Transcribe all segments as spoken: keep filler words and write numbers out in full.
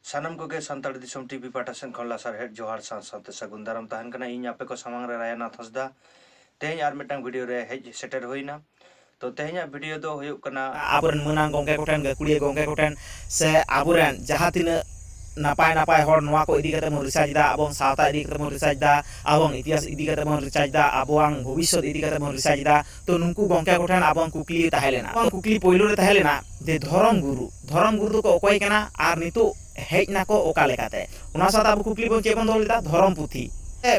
ᱥᱟᱱᱟᱢ ᱠᱚᱜᱮ ᱥᱟᱱᱛᱟᱲ ᱫᱤᱥᱚᱢ ᱴᱤᱵᱷᱤ ᱯᱟᱦᱴᱟ ᱥᱮᱱ ᱠᱷᱚᱱ ᱞᱟᱥᱟᱨ ᱦᱮᱫ ᱡᱚᱦᱟᱨ ᱥᱟᱶ ᱥᱟᱶᱛᱮ ᱥᱟᱹᱜᱩᱱ ᱫᱟᱨᱟᱢ ᱛᱟᱦᱮᱱ ᱠᱟᱱᱟ᱾ ᱤᱧ ᱟᱯᱮ ᱠᱚ ᱥᱟᱢᱟᱝ ᱨᱮ ᱨᱟᱭᱟᱱᱟᱛᱷ ᱦᱟᱸᱥᱫᱟ᱾ ᱛᱮᱦᱮᱧ ᱟᱨ ᱢᱤᱫᱴᱟᱝ ᱵᱷᱤᱰᱤᱭᱳ ᱨᱮ ᱦᱮᱡ ᱥᱮᱴᱮᱨ ᱦᱩᱭᱱᱟ᱾ ᱛᱚ ᱛᱮᱦᱮᱧᱟᱜ ᱵᱷᱤᱰᱤᱭᱳ ᱫᱚ ᱦᱩᱭᱩᱜ ᱠᱟᱱᱟ ᱟᱵᱚᱨᱮᱱ ᱢᱟᱹᱱᱟᱱ ᱜᱚᱢᱠᱮ ᱠᱚᱴᱷᱮᱱ, ᱜᱟᱹᱠᱷᱩᱲᱤᱭᱟᱹ ᱜᱚᱢᱠᱮ ᱠᱚᱴᱷᱮᱱ, ᱥᱮ ᱟᱵᱚᱨᱮᱱ ᱡᱟᱦᱟᱸ ᱛᱤᱱᱟᱹᱜ ᱱᱟᱯᱟᱭ ᱱᱟᱯᱟᱭ ᱦᱚᱲ ᱱᱚᱣᱟ ᱠᱚ ᱤᱫᱤ ᱠᱟᱛᱮ ᱵᱚᱱ ᱨᱤᱥᱟᱨᱪ ᱮᱫᱟ, ᱟᱵᱚ ᱥᱟᱶᱛᱟ ᱤᱫᱤ ᱠᱟᱛᱮ ᱵᱚᱱ ᱨᱤᱥᱟᱨᱪ ᱮᱫᱟ, ᱟᱵᱚ ᱤᱛᱤᱦᱟᱥ ᱤᱫᱤ ᱠᱟᱛᱮ ᱵᱚᱱ ᱨᱤᱥᱟᱨᱪ ᱮᱫᱟ, ᱟᱵᱚᱣᱟᱜ ᱵᱷᱚᱵᱤᱥᱥᱚᱛ ᱤᱫᱤ ᱠᱟᱛᱮ ᱵᱚᱱ ᱨᱤᱥᱟᱨᱪ ᱮᱫᱟ᱾ ᱛᱚ ᱱᱩᱠᱩ ᱜᱚᱢᱠᱮ ᱠᱚᱴᱷᱮᱱ ᱟᱵᱚᱣᱟᱜ ᱠᱩᱠᱞᱤ ᱛᱟᱦᱮᱸ ᱞᱮᱱᱟ᱾ ᱟᱵᱚᱣᱟᱜ ᱠᱩᱠᱞᱤ ᱯᱳᱭᱞᱳ ᱨᱮ ᱛᱟᱦᱮᱸ ᱞᱮᱱᱟ ᱡᱮ ᱫᱷᱚᱨᱚᱢ ᱜᱩᱨᱩ, ᱫᱷᱚᱨᱚᱢ ᱜᱩᱨᱩ ᱫᱚᱠᱚ ᱚᱠᱚᱭ ᱠᱟᱱᱟ ᱟᱨ ᱱᱤᱛᱚᱜ ᱦᱮᱡ ᱱᱟᱠᱚ ᱚᱠᱟ ᱞᱮᱠᱟᱛᱮ? ᱚᱱᱟ ᱥᱟᱶᱛᱮ ᱟᱵᱚ ᱠᱩᱠᱞᱤ ᱵᱚᱱ ᱪᱮᱫ ᱵᱚᱱ ᱫᱚᱦᱚ ᱞᱮᱫᱟ? ᱫᱷᱚᱨᱚᱢ ᱯᱩᱛᱷᱤ᱾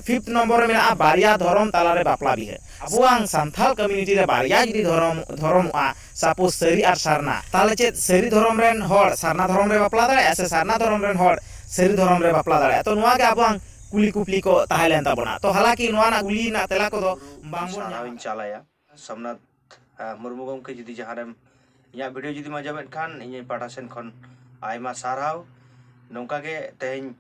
ᱯᱷᱤᱯᱛᱷ ᱱᱚᱢᱵᱚᱨ ᱨᱮ ᱢᱮᱱᱟᱜᱼᱟ ᱵᱟᱨᱭᱟ ᱫᱷᱚᱨᱚᱢ ᱛᱟᱞᱟᱨᱮ ᱵᱟᱯᱞᱟ ᱵᱤᱦᱟᱹ᱾ ᱟᱵᱚᱣᱟᱜ ᱥᱟᱱᱛᱟᱲ ᱠᱚᱢᱤᱭᱩᱱᱤᱴᱤ ᱨᱮ ᱵᱟᱨᱭᱟ ᱡᱩᱫᱤ ᱫᱷᱚᱨᱚᱢ ᱫᱷᱚᱨᱚᱢᱚᱜᱼᱟ, ᱥᱟᱯᱳᱡ ᱥᱟᱹᱨᱤ ᱟᱨ ᱥᱟᱨᱱᱟ, ᱛᱟᱦᱚᱞᱮ ᱪᱮᱫ ᱥᱟᱹᱨᱤ ᱫᱷᱚᱨᱚᱢ ᱨᱮᱱ ᱦᱚᱲ ᱥᱟᱨᱱᱟ ᱫᱷᱚᱨᱚᱢ ᱨᱮ ᱵᱟᱯᱞᱟ ᱫᱟᱲᱮᱭᱟᱜᱼᱟ ᱥᱮ ᱥᱟᱨᱱᱟ ᱫᱷᱚᱨᱚᱢ ᱨᱮᱱ ᱦᱚᱲ ᱥᱟᱹᱨᱤ ᱫᱷᱚᱨᱚᱢ ᱨᱮ ᱵᱟᱯᱞᱟ ᱫᱟᱲᱮᱭᱟᱜᱼᱟ? ᱛᱚ ᱱᱚᱣᱟ ᱜᱮ ᱟᱵᱚᱣᱟᱜ ᱠᱩᱞᱤ ᱠᱩᱯᱞᱤ ᱠᱚ ᱛᱟᱦᱮᱸ ᱞᱮᱱ ᱛᱟᱵᱚᱱᱟ᱾ ᱛᱚ ᱦᱟᱞᱟᱠᱤ ᱱᱚᱣᱟ ᱨᱮᱱᱟᱜ ᱠᱩᱞᱤ ᱨᱮᱱᱟᱜ ᱛᱮᱞᱟ ᱠᱚᱫᱚ ᱵᱟᱝᱵᱚᱱ ᱧᱟᱢ ᱥᱟᱨᱦᱟᱣᱤᱧ ᱪᱟᱞᱟᱭᱟ ᱥᱳᱢᱱᱟᱛᱷ ᱢᱩᱨᱢᱩ ᱜᱚᱢᱠᱮ, ᱡᱩᱫᱤ ᱡᱟᱦᱟᱸ ᱨᱮᱢ ᱤᱧᱟᱹᱜ ᱵᱷᱤᱰᱤᱭᱳ ᱡᱩᱫᱤᱢ ᱟᱸᱡᱚᱢᱮᱫ ᱠᱷᱟᱱ, ᱤᱧᱟᱹᱜ ᱯᱟᱦᱴᱟ ᱥᱮᱱ ᱠᱷᱚᱱ ᱟᱭᱢᱟ ᱥᱟᱨᱦᱟᱣ᱾ ᱱᱚᱝᱠᱟ ᱜᱮ ᱛᱮᱦᱮᱧ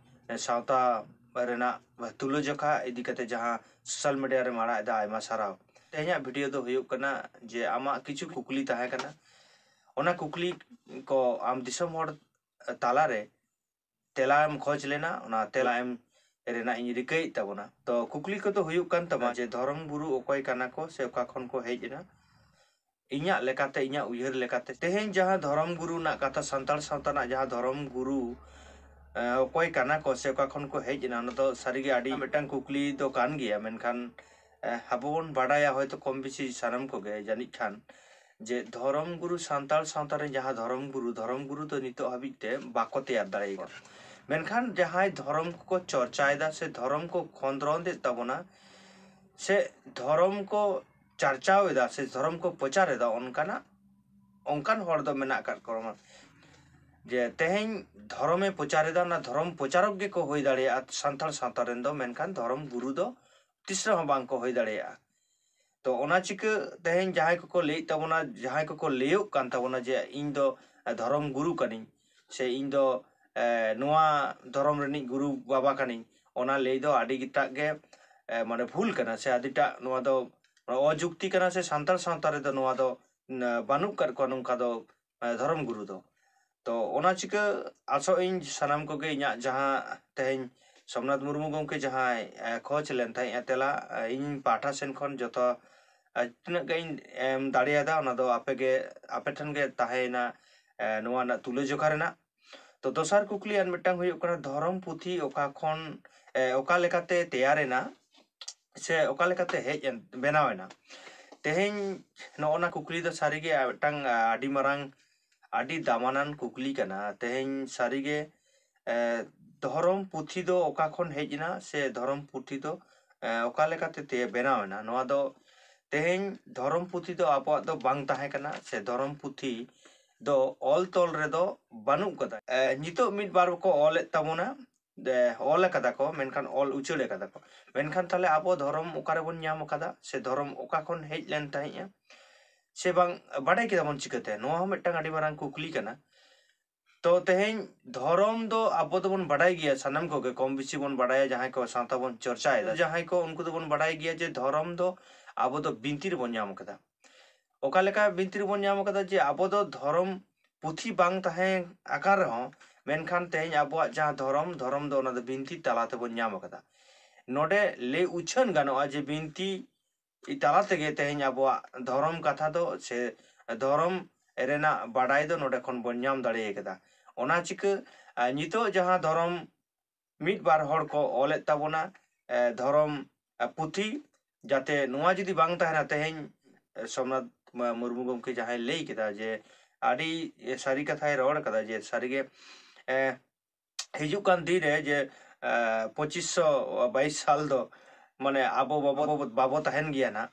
ᱥᱟᱶᱛᱟ ᱨᱮᱱᱟᱜ ᱛᱩᱞᱟᱹᱡᱚᱠᱷᱟ ᱤᱫᱤ ᱠᱟᱛᱮ ᱡᱟᱦᱟᱸ ᱥᱳᱥᱟᱞ ᱢᱤᱰᱤᱭᱟ ᱨᱮᱢ ᱟᱲᱟᱜ ᱮᱫᱟ, ᱟᱭᱢᱟ ᱥᱟᱨᱦᱟᱣ᱾ ᱛᱮᱦᱮᱧᱟᱜ ᱵᱷᱤᱰᱤᱭᱳ ᱫᱚ ᱦᱩᱭᱩᱜ ᱠᱟᱱᱟ ᱡᱮ ᱟᱢᱟᱜ ᱠᱤᱪᱷᱩ ᱠᱩᱠᱞᱤ ᱛᱟᱦᱮᱸ ᱠᱟᱱᱟ, ᱚᱱᱟ ᱠᱩᱠᱞᱤ ᱠᱚ ᱟᱢ ᱫᱤᱥᱚᱢ ᱦᱚᱲ ᱛᱟᱞᱟᱨᱮ ᱛᱮᱞᱟ ᱮᱢ ᱠᱷᱚᱡᱽ ᱞᱮᱱᱟ, ᱚᱱᱟ ᱛᱮᱞᱟ ᱮᱢ ᱨᱮᱱᱟᱜ ᱤᱧ ᱨᱤᱠᱟᱹᱭᱮᱫ ᱛᱟᱵᱚᱱᱟ᱾ ᱛᱚ ᱠᱩᱠᱞᱤ ᱠᱚᱫᱚ ᱦᱩᱭᱩᱜ ᱠᱟᱱ ᱛᱟᱢᱟ ᱡᱮ ᱫᱷᱚᱨᱚᱢ ᱜᱩᱨᱩ ᱚᱠᱚᱭ ᱠᱟᱱᱟ ᱠᱚ ᱥᱮ ᱚᱠᱟ ᱠᱷᱚᱱ ᱠᱚ ᱦᱮᱡ ᱮᱱᱟ? ᱤᱧᱟᱹᱜ ᱞᱮᱠᱟᱛᱮ, ᱤᱧᱟᱹᱜ ᱩᱭᱦᱟᱹᱨ ᱞᱮᱠᱟᱛᱮ, ᱛᱮᱦᱮᱧ ᱡᱟᱦᱟᱸ ᱫᱷᱚᱨᱚᱢ ᱜᱩᱨᱩ ᱨᱮᱱᱟᱜ ᱠᱟᱛᱷᱟ, ᱥᱟᱱᱛᱟᱲ ᱥᱟᱶᱛᱟ ᱨᱮᱱᱟᱜ ᱡᱟᱦᱟᱸ ᱫᱷᱚᱨᱚᱢ ᱜᱩᱨᱩ ᱚᱠᱚᱭ ᱠᱟᱱᱟ ᱠᱚ ᱥᱮ ᱚᱠᱟ ᱠᱷᱚᱱ ᱠᱚ ᱦᱮᱡ ᱮᱱᱟ, ᱚᱱᱟ ᱫᱚ ᱥᱟᱹᱨᱤᱜᱮ ᱟᱹᱰᱤ ᱢᱤᱫᱴᱟᱝ ᱠᱩᱠᱞᱤ ᱫᱚ ᱠᱟᱱ ᱜᱮᱭᱟ᱾ ᱢᱮᱱᱠᱷᱟᱱ ᱟᱵᱚ ᱵᱚᱱ ᱵᱟᱰᱟᱭᱟ ᱦᱚᱭᱛᱳ ᱠᱚᱢ ᱵᱮᱥᱤ ᱥᱟᱱᱟᱢ ᱠᱚᱜᱮ ᱡᱟᱹᱱᱤᱡ ᱠᱷᱟᱱ, ᱡᱮ ᱫᱷᱚᱨᱚᱢ ᱜᱩᱨᱩ, ᱥᱟᱱᱛᱟᱲ ᱥᱟᱶᱛᱟ ᱨᱮ ᱡᱟᱦᱟᱸ ᱫᱷᱚᱨᱚᱢ ᱜᱩᱨᱩ, ᱫᱷᱚᱨᱚᱢ ᱜᱩᱨᱩ ᱫᱚ ᱱᱤᱛᱚᱜ ᱦᱟᱹᱵᱤᱡ ᱛᱮ ᱵᱟᱠᱚ ᱛᱮᱭᱟᱨ ᱫᱟᱲᱮ ᱟᱠᱟᱫᱟ᱾ ᱢᱮᱱᱠᱷᱟᱱ ᱡᱟᱦᱟᱸᱭ ᱫᱷᱚᱨᱚᱢ ᱠᱚᱠᱚ ᱪᱚᱨᱪᱟᱭᱮᱫᱟ ᱥᱮ ᱫᱷᱚᱨᱚᱢ ᱠᱚ ᱠᱷᱚᱸᱫᱽᱨᱚᱸᱫ ᱮᱫ ᱛᱟᱵᱚᱱᱟ ᱥᱮ ᱫᱷᱚᱨᱚᱢ ᱠᱚ ᱪᱟᱨᱪᱟᱣ ᱮᱫᱟ ᱥᱮ ᱫᱷᱚᱨᱚᱢ ᱠᱚ ᱯᱨᱚᱪᱟᱨ ᱮᱫᱟ, ᱚᱱᱠᱟᱱᱟᱜ, ᱚᱱᱠᱟᱱ ᱦᱚᱲ ᱫᱚ ᱢᱮᱱᱟᱜ ᱟᱠᱟᱫ ᱠᱚᱣᱟ᱾ ᱡᱮ ᱛᱮᱦᱮᱧ ᱫᱷᱚᱨᱚᱢᱮ ᱯᱨᱚᱪᱟᱨ ᱮᱫᱟ, ᱚᱱᱟ ᱫᱷᱚᱨᱚᱢ ᱯᱨᱚᱪᱟᱨᱚᱠ ᱜᱮᱠᱚ ᱦᱩᱭ ᱫᱟᱲᱮᱭᱟᱜᱼᱟ ᱥᱟᱱᱛᱟᱲ ᱥᱟᱶᱛᱟ ᱨᱮᱱ ᱫᱚ, ᱢᱮᱱᱠᱷᱟᱱ ᱫᱷᱚᱨᱚᱢ ᱜᱩᱨᱩ ᱫᱚ ᱛᱤᱥ ᱨᱮᱦᱚᱸ ᱵᱟᱝ ᱠᱚ ᱦᱩᱭ ᱫᱟᱲᱮᱭᱟᱜᱼᱟ᱾ ᱛᱚ ᱚᱱᱟ ᱪᱤᱠᱟᱹ ᱛᱮᱦᱮᱧ ᱡᱟᱦᱟᱸᱭ ᱠᱚᱠᱚ ᱞᱟᱹᱭᱮᱫ ᱛᱟᱵᱚᱱᱟ, ᱡᱟᱦᱟᱸᱭ ᱠᱚᱠᱚ ᱞᱟᱹᱭᱚᱜ ᱠᱟᱱ ᱛᱟᱵᱚᱱᱟ ᱡᱮ ᱤᱧ ᱫᱚ ᱫᱷᱚᱨᱚᱢ ᱜᱩᱨᱩ ᱠᱟᱹᱱᱟᱹᱧ ᱥᱮ ᱤᱧ ᱫᱚ ᱱᱚᱣᱟ ᱫᱷᱚᱨᱚᱢ ᱨᱤᱱᱤᱡ ᱜᱩᱨᱩ ᱵᱟᱵᱟ ᱠᱟᱹᱱᱟᱹᱧ, ᱚᱱᱟ ᱞᱟᱹᱭ ᱫᱚ ᱟᱹᱰᱤ ᱜᱮᱴᱟᱜ ᱜᱮ ᱢᱟᱱᱮ ᱵᱷᱩᱞ ᱠᱟᱱᱟ ᱥᱮ ᱟᱹᱰᱤᱴᱟᱜ ᱱᱚᱣᱟ ᱫᱚ ᱚᱡᱩᱠᱛᱤ ᱠᱟᱱᱟ ᱥᱮ ᱥᱟᱱᱛᱟᱲ ᱥᱟᱶᱛᱟ ᱨᱮᱫᱚ ᱱᱚᱣᱟ ᱫᱚ ᱵᱟᱹᱱᱩᱜ ᱟᱠᱟᱫ ᱠᱚᱣᱟ ᱱᱚᱝᱠᱟ ᱫᱚ ᱫᱷᱚᱨᱚᱢ ᱜᱩᱨᱩ ᱫᱚ᱾ ᱛᱚ ᱚᱱᱟ ᱪᱤᱠᱟᱹ ᱟᱥᱚᱜ ᱤᱧ ᱥᱟᱱᱟᱢ ᱠᱚᱜᱮ ᱤᱧᱟᱹᱜ ᱡᱟᱦᱟᱸ ᱛᱮᱦᱮᱧ ᱥᱳᱢᱱᱟᱛᱷ ᱢᱩᱨᱢᱩ ᱜᱚᱢᱠᱮ ᱡᱟᱦᱟᱸᱭ ᱠᱷᱚᱡᱽ ᱞᱮᱱ ᱛᱟᱦᱮᱸᱫᱼᱟ ᱛᱮᱞᱟ, ᱤᱧ ᱯᱟᱦᱴᱟ ᱥᱮᱱ ᱠᱷᱚᱱ ᱡᱚᱛᱚ ᱛᱤᱱᱟᱹᱜ ᱜᱟᱱ ᱤᱧ ᱮᱢ ᱫᱟᱲᱮᱭᱟᱫᱟ, ᱚᱱᱟ ᱫᱚ ᱟᱯᱮ ᱜᱮ ᱟᱯᱮ ᱴᱷᱮᱱ ᱜᱮ ᱛᱟᱦᱮᱸᱭᱮᱱᱟ ᱱᱚᱣᱟ ᱨᱮᱱᱟᱜ ᱛᱩᱞᱟᱹᱡᱚᱠᱷᱟ ᱨᱮᱱᱟᱜ᱾ ᱛᱚ ᱫᱚᱥᱟᱨ ᱠᱩᱠᱞᱤ ᱟᱨ ᱢᱤᱫᱴᱟᱝ ᱦᱩᱭᱩᱜ ᱠᱟᱱᱟ, ᱫᱷᱚᱨᱚᱢ ᱯᱩᱛᱷᱤ ᱚᱠᱟ ᱠᱷᱚᱱ ᱚᱠᱟ ᱞᱮᱠᱟᱛᱮ ᱛᱮᱭᱟᱨ ᱮᱱᱟ ᱥᱮ ᱚᱠᱟ ᱞᱮᱠᱟᱛᱮ ᱦᱮᱡ ᱮᱱ ᱵᱮᱱᱟᱣ ᱮᱱᱟ? ᱛᱮᱦᱮᱧ ᱱᱚᱜᱼᱚ ᱱᱟ ᱠᱩᱠᱞᱤ ᱫᱚ ᱥᱟᱹᱨᱤᱜᱮ ᱢᱤᱫᱴᱟᱝ ᱟᱹᱰᱤ ᱢᱟᱨᱟᱝ ᱟᱹᱰᱤ ᱫᱟᱢᱟᱱᱟᱱ ᱠᱩᱠᱞᱤ ᱠᱟᱱᱟ᱾ ᱛᱮᱦᱮᱧ ᱥᱟᱹᱨᱤᱜᱮ ᱫᱷᱚᱨᱚᱢ ᱯᱩᱛᱷᱤ ᱫᱚ ᱚᱠᱟ ᱠᱷᱚᱱ ᱦᱮᱡ ᱮᱱᱟ ᱥᱮ ᱫᱷᱚᱨᱚᱢ ᱯᱩᱛᱷᱤ ᱫᱚ ᱚᱠᱟ ᱞᱮᱠᱟᱛᱮ ᱛᱮ ᱵᱮᱱᱟᱣ ᱮᱱᱟ? ᱱᱚᱣᱟ ᱫᱚ ᱛᱮᱦᱮᱧ ᱫᱷᱚᱨᱚᱢ ᱯᱩᱛᱷᱤ ᱫᱚ ᱟᱵᱚᱣᱟᱜ ᱫᱚ ᱵᱟᱝ ᱛᱟᱦᱮᱸ ᱠᱟᱱᱟ ᱥᱮ ᱫᱷᱚᱨᱚᱢ ᱯᱩᱛᱷᱤ ᱫᱚ ᱚᱞ ᱛᱚᱞ ᱨᱮᱫᱚ ᱵᱟᱹᱱᱩᱜ ᱠᱟᱫᱟ᱾ ᱱᱤᱛᱚᱜ ᱢᱤᱫ ᱵᱟᱨ ᱠᱚ ᱚᱞᱮᱫ ᱛᱟᱵᱚᱱᱟ, ᱚᱞ ᱟᱠᱟᱫᱟ ᱠᱚ, ᱢᱮᱱᱠᱷᱟᱱ ᱚᱞ ᱩᱪᱟᱹᱲ ᱟᱠᱟᱫᱟ ᱠᱚ᱾ ᱢᱮᱱᱠᱷᱟᱱ ᱛᱟᱦᱞᱮ ᱟᱵᱚ ᱫᱷᱚᱨᱚᱢ ᱚᱠᱟ ᱨᱮᱵᱚᱱ ᱧᱟᱢ ᱟᱠᱟᱫᱟ ᱥᱮ ᱫᱷᱚᱨᱚᱢ ᱚᱠᱟ ᱠᱷᱚᱱ ᱦᱮᱡ ᱞᱮᱱ ᱛᱟᱦᱮᱸᱫᱼᱟ ᱥᱮ ᱵᱟᱝ, ᱵᱟᱰᱟᱭ ᱠᱮᱫᱟ ᱵᱚᱱ ᱪᱤᱠᱟᱹᱛᱮ? ᱱᱚᱣᱟ ᱦᱚᱸ ᱢᱤᱫᱴᱟᱝ ᱟᱹᱰᱤ ᱢᱟᱨᱟᱝ ᱠᱩᱠᱞᱤ ᱠᱟᱱᱟ᱾ ᱛᱚ ᱛᱮᱦᱮᱧ ᱫᱷᱚᱨᱚᱢ ᱫᱚ ᱟᱵᱚ ᱫᱚᱵᱚᱱ ᱵᱟᱰᱟᱭ ᱜᱮᱭᱟ, ᱥᱟᱱᱟᱢ ᱠᱚᱜᱮ ᱠᱚᱢ ᱵᱮᱥᱤ ᱵᱚᱱ ᱵᱟᱰᱟᱭᱟ, ᱡᱟᱦᱟᱸᱭ ᱠᱚ ᱥᱟᱶᱛᱟ ᱵᱚᱱ ᱪᱚᱨᱪᱟᱭᱮᱫᱟ, ᱡᱟᱦᱟᱸᱭ ᱠᱚ, ᱩᱱᱠᱩ ᱫᱚᱵᱚᱱ ᱵᱟᱰᱟᱭ ᱜᱮᱭᱟ ᱡᱮ ᱫᱷᱚᱨᱚᱢ ᱫᱚ ᱟᱵᱚ ᱫᱚ ᱵᱤᱱᱛᱤ ᱨᱮᱵᱚᱱ ᱧᱟᱢ ᱟᱠᱟᱫᱟ᱾ ᱚᱠᱟ ᱞᱮᱠᱟ ᱵᱤᱱᱛᱤ ᱨᱮᱵᱚᱱ ᱧᱟᱢ ᱟᱠᱟᱫᱟ ᱡᱮ ᱟᱵᱚ ᱫᱚ ᱫᱷᱚᱨᱚᱢ ᱯᱩᱛᱷᱤ ᱵᱟᱝ ᱛᱟᱦᱮᱸ ᱟᱠᱟᱱ ᱨᱮᱦᱚᱸ, ᱢᱮᱱᱠᱷᱟᱱ ᱛᱮᱦᱮᱧ ᱟᱵᱚᱣᱟᱜ ᱡᱟᱦᱟᱸ ᱫᱷᱚᱨᱚᱢ, ᱫᱷᱚᱨᱚᱢ ᱫᱚ ᱚᱱᱟ ᱫᱚ ᱵᱤᱱᱛᱤ ᱛᱟᱞᱟ ᱛᱮᱵᱚᱱ ᱧᱟᱢ ᱟᱠᱟᱫᱟ᱾ ᱱᱚᱰᱮ ᱞᱟᱹᱭ ᱩᱪᱷᱟᱹᱱ ᱜᱟᱱᱚᱜᱼᱟ ᱡᱮ ᱵᱤᱱᱛᱤ ᱛᱟᱞᱟ ᱛᱮᱜᱮ ᱛᱮᱦᱮᱧ ᱟᱵᱚᱣᱟᱜ ᱫᱷᱚᱨᱚᱢ ᱠᱟᱛᱷᱟ ᱫᱚ ᱥᱮ ᱫᱷᱚᱨᱚᱢ ᱨᱮᱱᱟᱜ ᱵᱟᱰᱟᱭ ᱫᱚ ᱱᱚᱰᱮ ᱠᱷᱚᱱ ᱵᱚᱱ ᱧᱟᱢ ᱫᱟᱲᱮ ᱟᱠᱟᱫᱟ᱾ ᱚᱱᱟ ᱪᱤᱠᱟᱹ, ᱟᱨ ᱱᱤᱛᱚᱜ ᱡᱟᱦᱟᱸ ᱫᱷᱚᱨᱚᱢ ᱢᱤᱫ ᱵᱟᱨ ᱦᱚᱲ ᱠᱚ ᱚᱞᱮᱫ ᱛᱟᱵᱚᱱᱟ, ᱮ, ᱫᱷᱚᱨᱚᱢ, ᱮ, ᱯᱩᱛᱷᱤ, ᱡᱟᱛᱮ ᱱᱚᱣᱟ ᱡᱩᱫᱤ ᱵᱟᱝ ᱛᱟᱦᱮᱱᱟ, ᱛᱮᱦᱮᱧ, ᱮ, ᱥᱳᱢᱱᱟᱛᱷ ᱢᱟ-, ᱢᱩᱨᱢᱩ ᱜᱚᱢᱠᱮ ᱡᱟᱦᱟᱸᱭ ᱞᱟᱹᱭ ᱠᱮᱫᱟ ᱡᱮ ᱟᱹᱰᱤ, ᱮ, ᱥᱟᱹᱨᱤ ᱠᱟᱛᱷᱟᱭ ᱨᱚᱲ ᱠᱟᱫᱟ ᱡᱮ ᱥᱟᱹᱨᱤᱜᱮ, ᱮ, ᱦᱤᱡᱩᱜ ᱠᱟᱱ ᱫᱤᱱ ᱨᱮ ᱡᱮ, ᱮ, ᱯᱚᱸᱪᱤᱥᱥᱚ ᱵᱟᱭᱤᱥ ᱥᱟᱞ ᱫᱚ ᱢᱟᱱᱮ ᱟᱵᱚ ᱵᱟᱵᱚ, ᱵᱟᱵᱚ ᱛᱟᱦᱮᱱ ᱜᱮᱭᱟ ᱱᱟᱜ,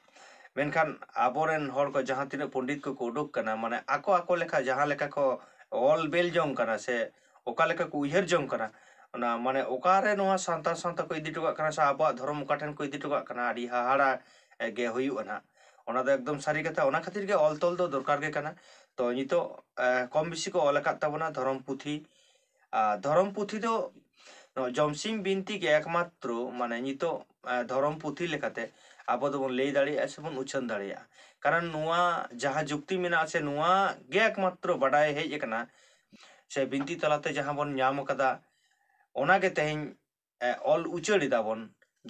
ᱢᱮᱱᱠᱷᱟᱱ ᱟᱵᱚᱨᱮᱱ ᱦᱚᱲ ᱠᱚ ᱡᱟᱦᱟᱸ ᱛᱤᱱᱟᱹᱜ ᱯᱚᱱᱰᱤᱛ ᱠᱚᱠᱚ ᱩᱰᱩᱠ ᱠᱟᱱᱟ, ᱢᱟᱱᱮ ᱟᱠᱚ ᱟᱠᱚ ᱞᱮᱠᱟ ᱡᱟᱦᱟᱸ ᱞᱮᱠᱟ ᱠᱚ ᱚᱞ ᱵᱮᱞ ᱡᱚᱝ ᱠᱟᱱᱟ ᱥᱮ ᱚᱠᱟ ᱞᱮᱠᱟ ᱠᱚ ᱩᱭᱦᱟᱹᱨ ᱡᱚᱝ ᱠᱟᱱᱟ, ᱚᱱᱟ ᱢᱟᱱᱮ ᱚᱠᱟᱨᱮ ᱱᱚᱣᱟ ᱥᱟᱱᱛᱟᱲ ᱥᱟᱶᱛᱟ ᱠᱚ ᱤᱫᱤ ᱦᱚᱴᱚ ᱠᱟᱜ ᱠᱟᱱᱟ ᱥᱮ ᱟᱵᱚᱣᱟᱜ ᱫᱷᱚᱨᱚᱢ ᱚᱠᱟ ᱴᱷᱮᱱ ᱠᱚ ᱤᱫᱤ ᱦᱚᱴᱚ ᱠᱟᱜ ᱠᱟᱱᱟ, ᱟᱹᱰᱤ ᱦᱟᱦᱟᱲᱟ ᱜᱮ ᱦᱩᱭᱩᱜᱼᱟ ᱱᱟᱜ᱾ ᱚᱱᱟ ᱫᱚ ᱮᱠᱫᱚᱢ ᱥᱟᱹᱨᱤ ᱠᱟᱛᱷᱟ, ᱚᱱᱟ ᱠᱷᱟᱹᱛᱤᱨ ᱜᱮ ᱚᱞ ᱛᱚᱞ ᱫᱚ ᱫᱚᱨᱠᱟᱨ ᱜᱮ ᱠᱟᱱᱟ᱾ ᱛᱚ ᱱᱤᱛᱚᱜ, ᱮ, ᱠᱚᱢ ᱵᱮᱥᱤ ᱠᱚ ᱚᱞ ᱟᱠᱟᱫ ᱛᱟᱵᱚᱱᱟ ᱫᱷᱚᱨᱚᱢ ᱯᱩᱛᱷᱤ᱾ ᱟᱨ ᱫᱷᱚᱨᱚᱢ ᱯᱩᱛᱷᱤ ᱫᱚ ᱱᱚᱣᱟ ᱡᱚᱢᱥᱤᱢ ᱵᱤᱱᱛᱤ ᱜᱮ ᱮᱠᱢᱟᱛᱨᱚ, ᱢᱟᱱᱮ ᱱᱤᱛᱚᱜ, ᱮ, ᱫᱷᱚᱨᱚᱢ ᱯᱩᱛᱷᱤ ᱞᱮᱠᱟᱛᱮ ᱟᱵᱚ ᱫᱚᱵᱚᱱ ᱞᱟᱹᱭ ᱫᱟᱲᱮᱭᱟᱜᱼᱟ ᱥᱮᱵᱚᱱ ᱩᱪᱷᱟᱹᱱ ᱫᱟᱲᱮᱭᱟᱜᱼᱟ᱾ ᱠᱟᱨᱚᱱ ᱱᱚᱣᱟ ᱡᱟᱦᱟᱸ ᱡᱩᱠᱛᱤ ᱢᱮᱱᱟᱜᱼᱟ ᱥᱮ ᱱᱚᱣᱟ ᱜᱮ ᱮᱠᱢᱟᱛᱨᱚ ᱵᱟᱰᱟᱭ ᱦᱮᱡ ᱟᱠᱟᱱᱟ ᱥᱮ ᱵᱤᱱᱛᱤ ᱛᱟᱞᱟᱛᱮ ᱡᱟᱦᱟᱸ ᱵᱚᱱ ᱧᱟᱢ ᱟᱠᱟᱫᱟ, ᱚᱱᱟᱜᱮ ᱛᱮᱦᱮᱧ ᱮ, ᱚᱞ ᱩᱪᱟᱹᱲ ᱮᱫᱟ ᱵᱚᱱ,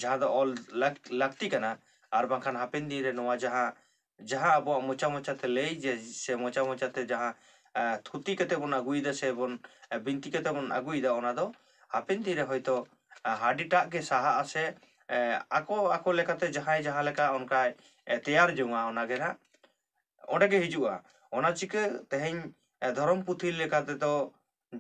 ᱡᱟᱦᱟᱸ ᱫᱚ ᱚᱞ ᱞᱟᱠ-, ᱞᱟᱹᱠᱛᱤ ᱠᱟᱱᱟ᱾ ᱟᱨ ᱵᱟᱝᱠᱷᱟᱱ ᱦᱟᱯᱮᱱ ᱫᱤᱱ ᱨᱮ ᱱᱚᱣᱟ ᱡᱟᱦᱟᱸ, ᱡᱟᱦᱟᱸ ᱟᱵᱚᱣᱟᱜ ᱢᱚᱪᱟ ᱢᱚᱪᱟᱛᱮ ᱞᱟᱹᱭ ᱡᱮ, ᱥᱮ ᱢᱚᱪᱟ ᱢᱚᱪᱟᱛᱮ ᱡᱟᱦᱟᱸ, ᱮ, ᱛᱷᱩᱛᱤ ᱠᱟᱛᱮ ᱵᱚᱱ ᱟᱹᱜᱩᱭᱮᱫᱟ ᱥᱮ ᱵᱚᱱ, ᱮ, ᱵᱤᱱᱛᱤ ᱠᱟᱛᱮ ᱵᱚᱱ ᱟᱹᱜᱩᱭᱮᱫᱟ, ᱚᱱᱟ ᱫᱚ ᱦᱟᱯᱮᱱ ᱫᱤᱱ ᱨᱮ ᱦᱚᱭᱛᱳ, ᱮ, ᱟᱹᱰᱤᱴᱟᱜ ᱜᱮ ᱥᱟᱦᱟᱜᱼᱟ ᱥᱮ, ᱮ, ᱟᱠᱚ, ᱟᱠᱚ ᱞᱮᱠᱟᱛᱮ ᱡᱟᱦᱟᱸᱭ ᱡᱟᱦᱟᱸ ᱞᱮᱠᱟ ᱚᱱᱠᱟᱭ, ᱮ, ᱛᱮᱭᱟᱨ ᱡᱚᱝᱟ, ᱚᱱᱟ ᱜᱮ ᱱᱟᱦᱟᱜ ᱚᱸᱰᱮ ᱜᱮ ᱦᱤᱡᱩᱜᱼᱟ᱾ ᱚᱱᱟ ᱪᱤᱠᱟᱹ ᱛᱮᱦᱮᱧ, ᱮ, ᱫᱷᱚᱨᱚᱢ ᱯᱩᱛᱷᱤ ᱞᱮᱠᱟ ᱛᱮᱫᱚ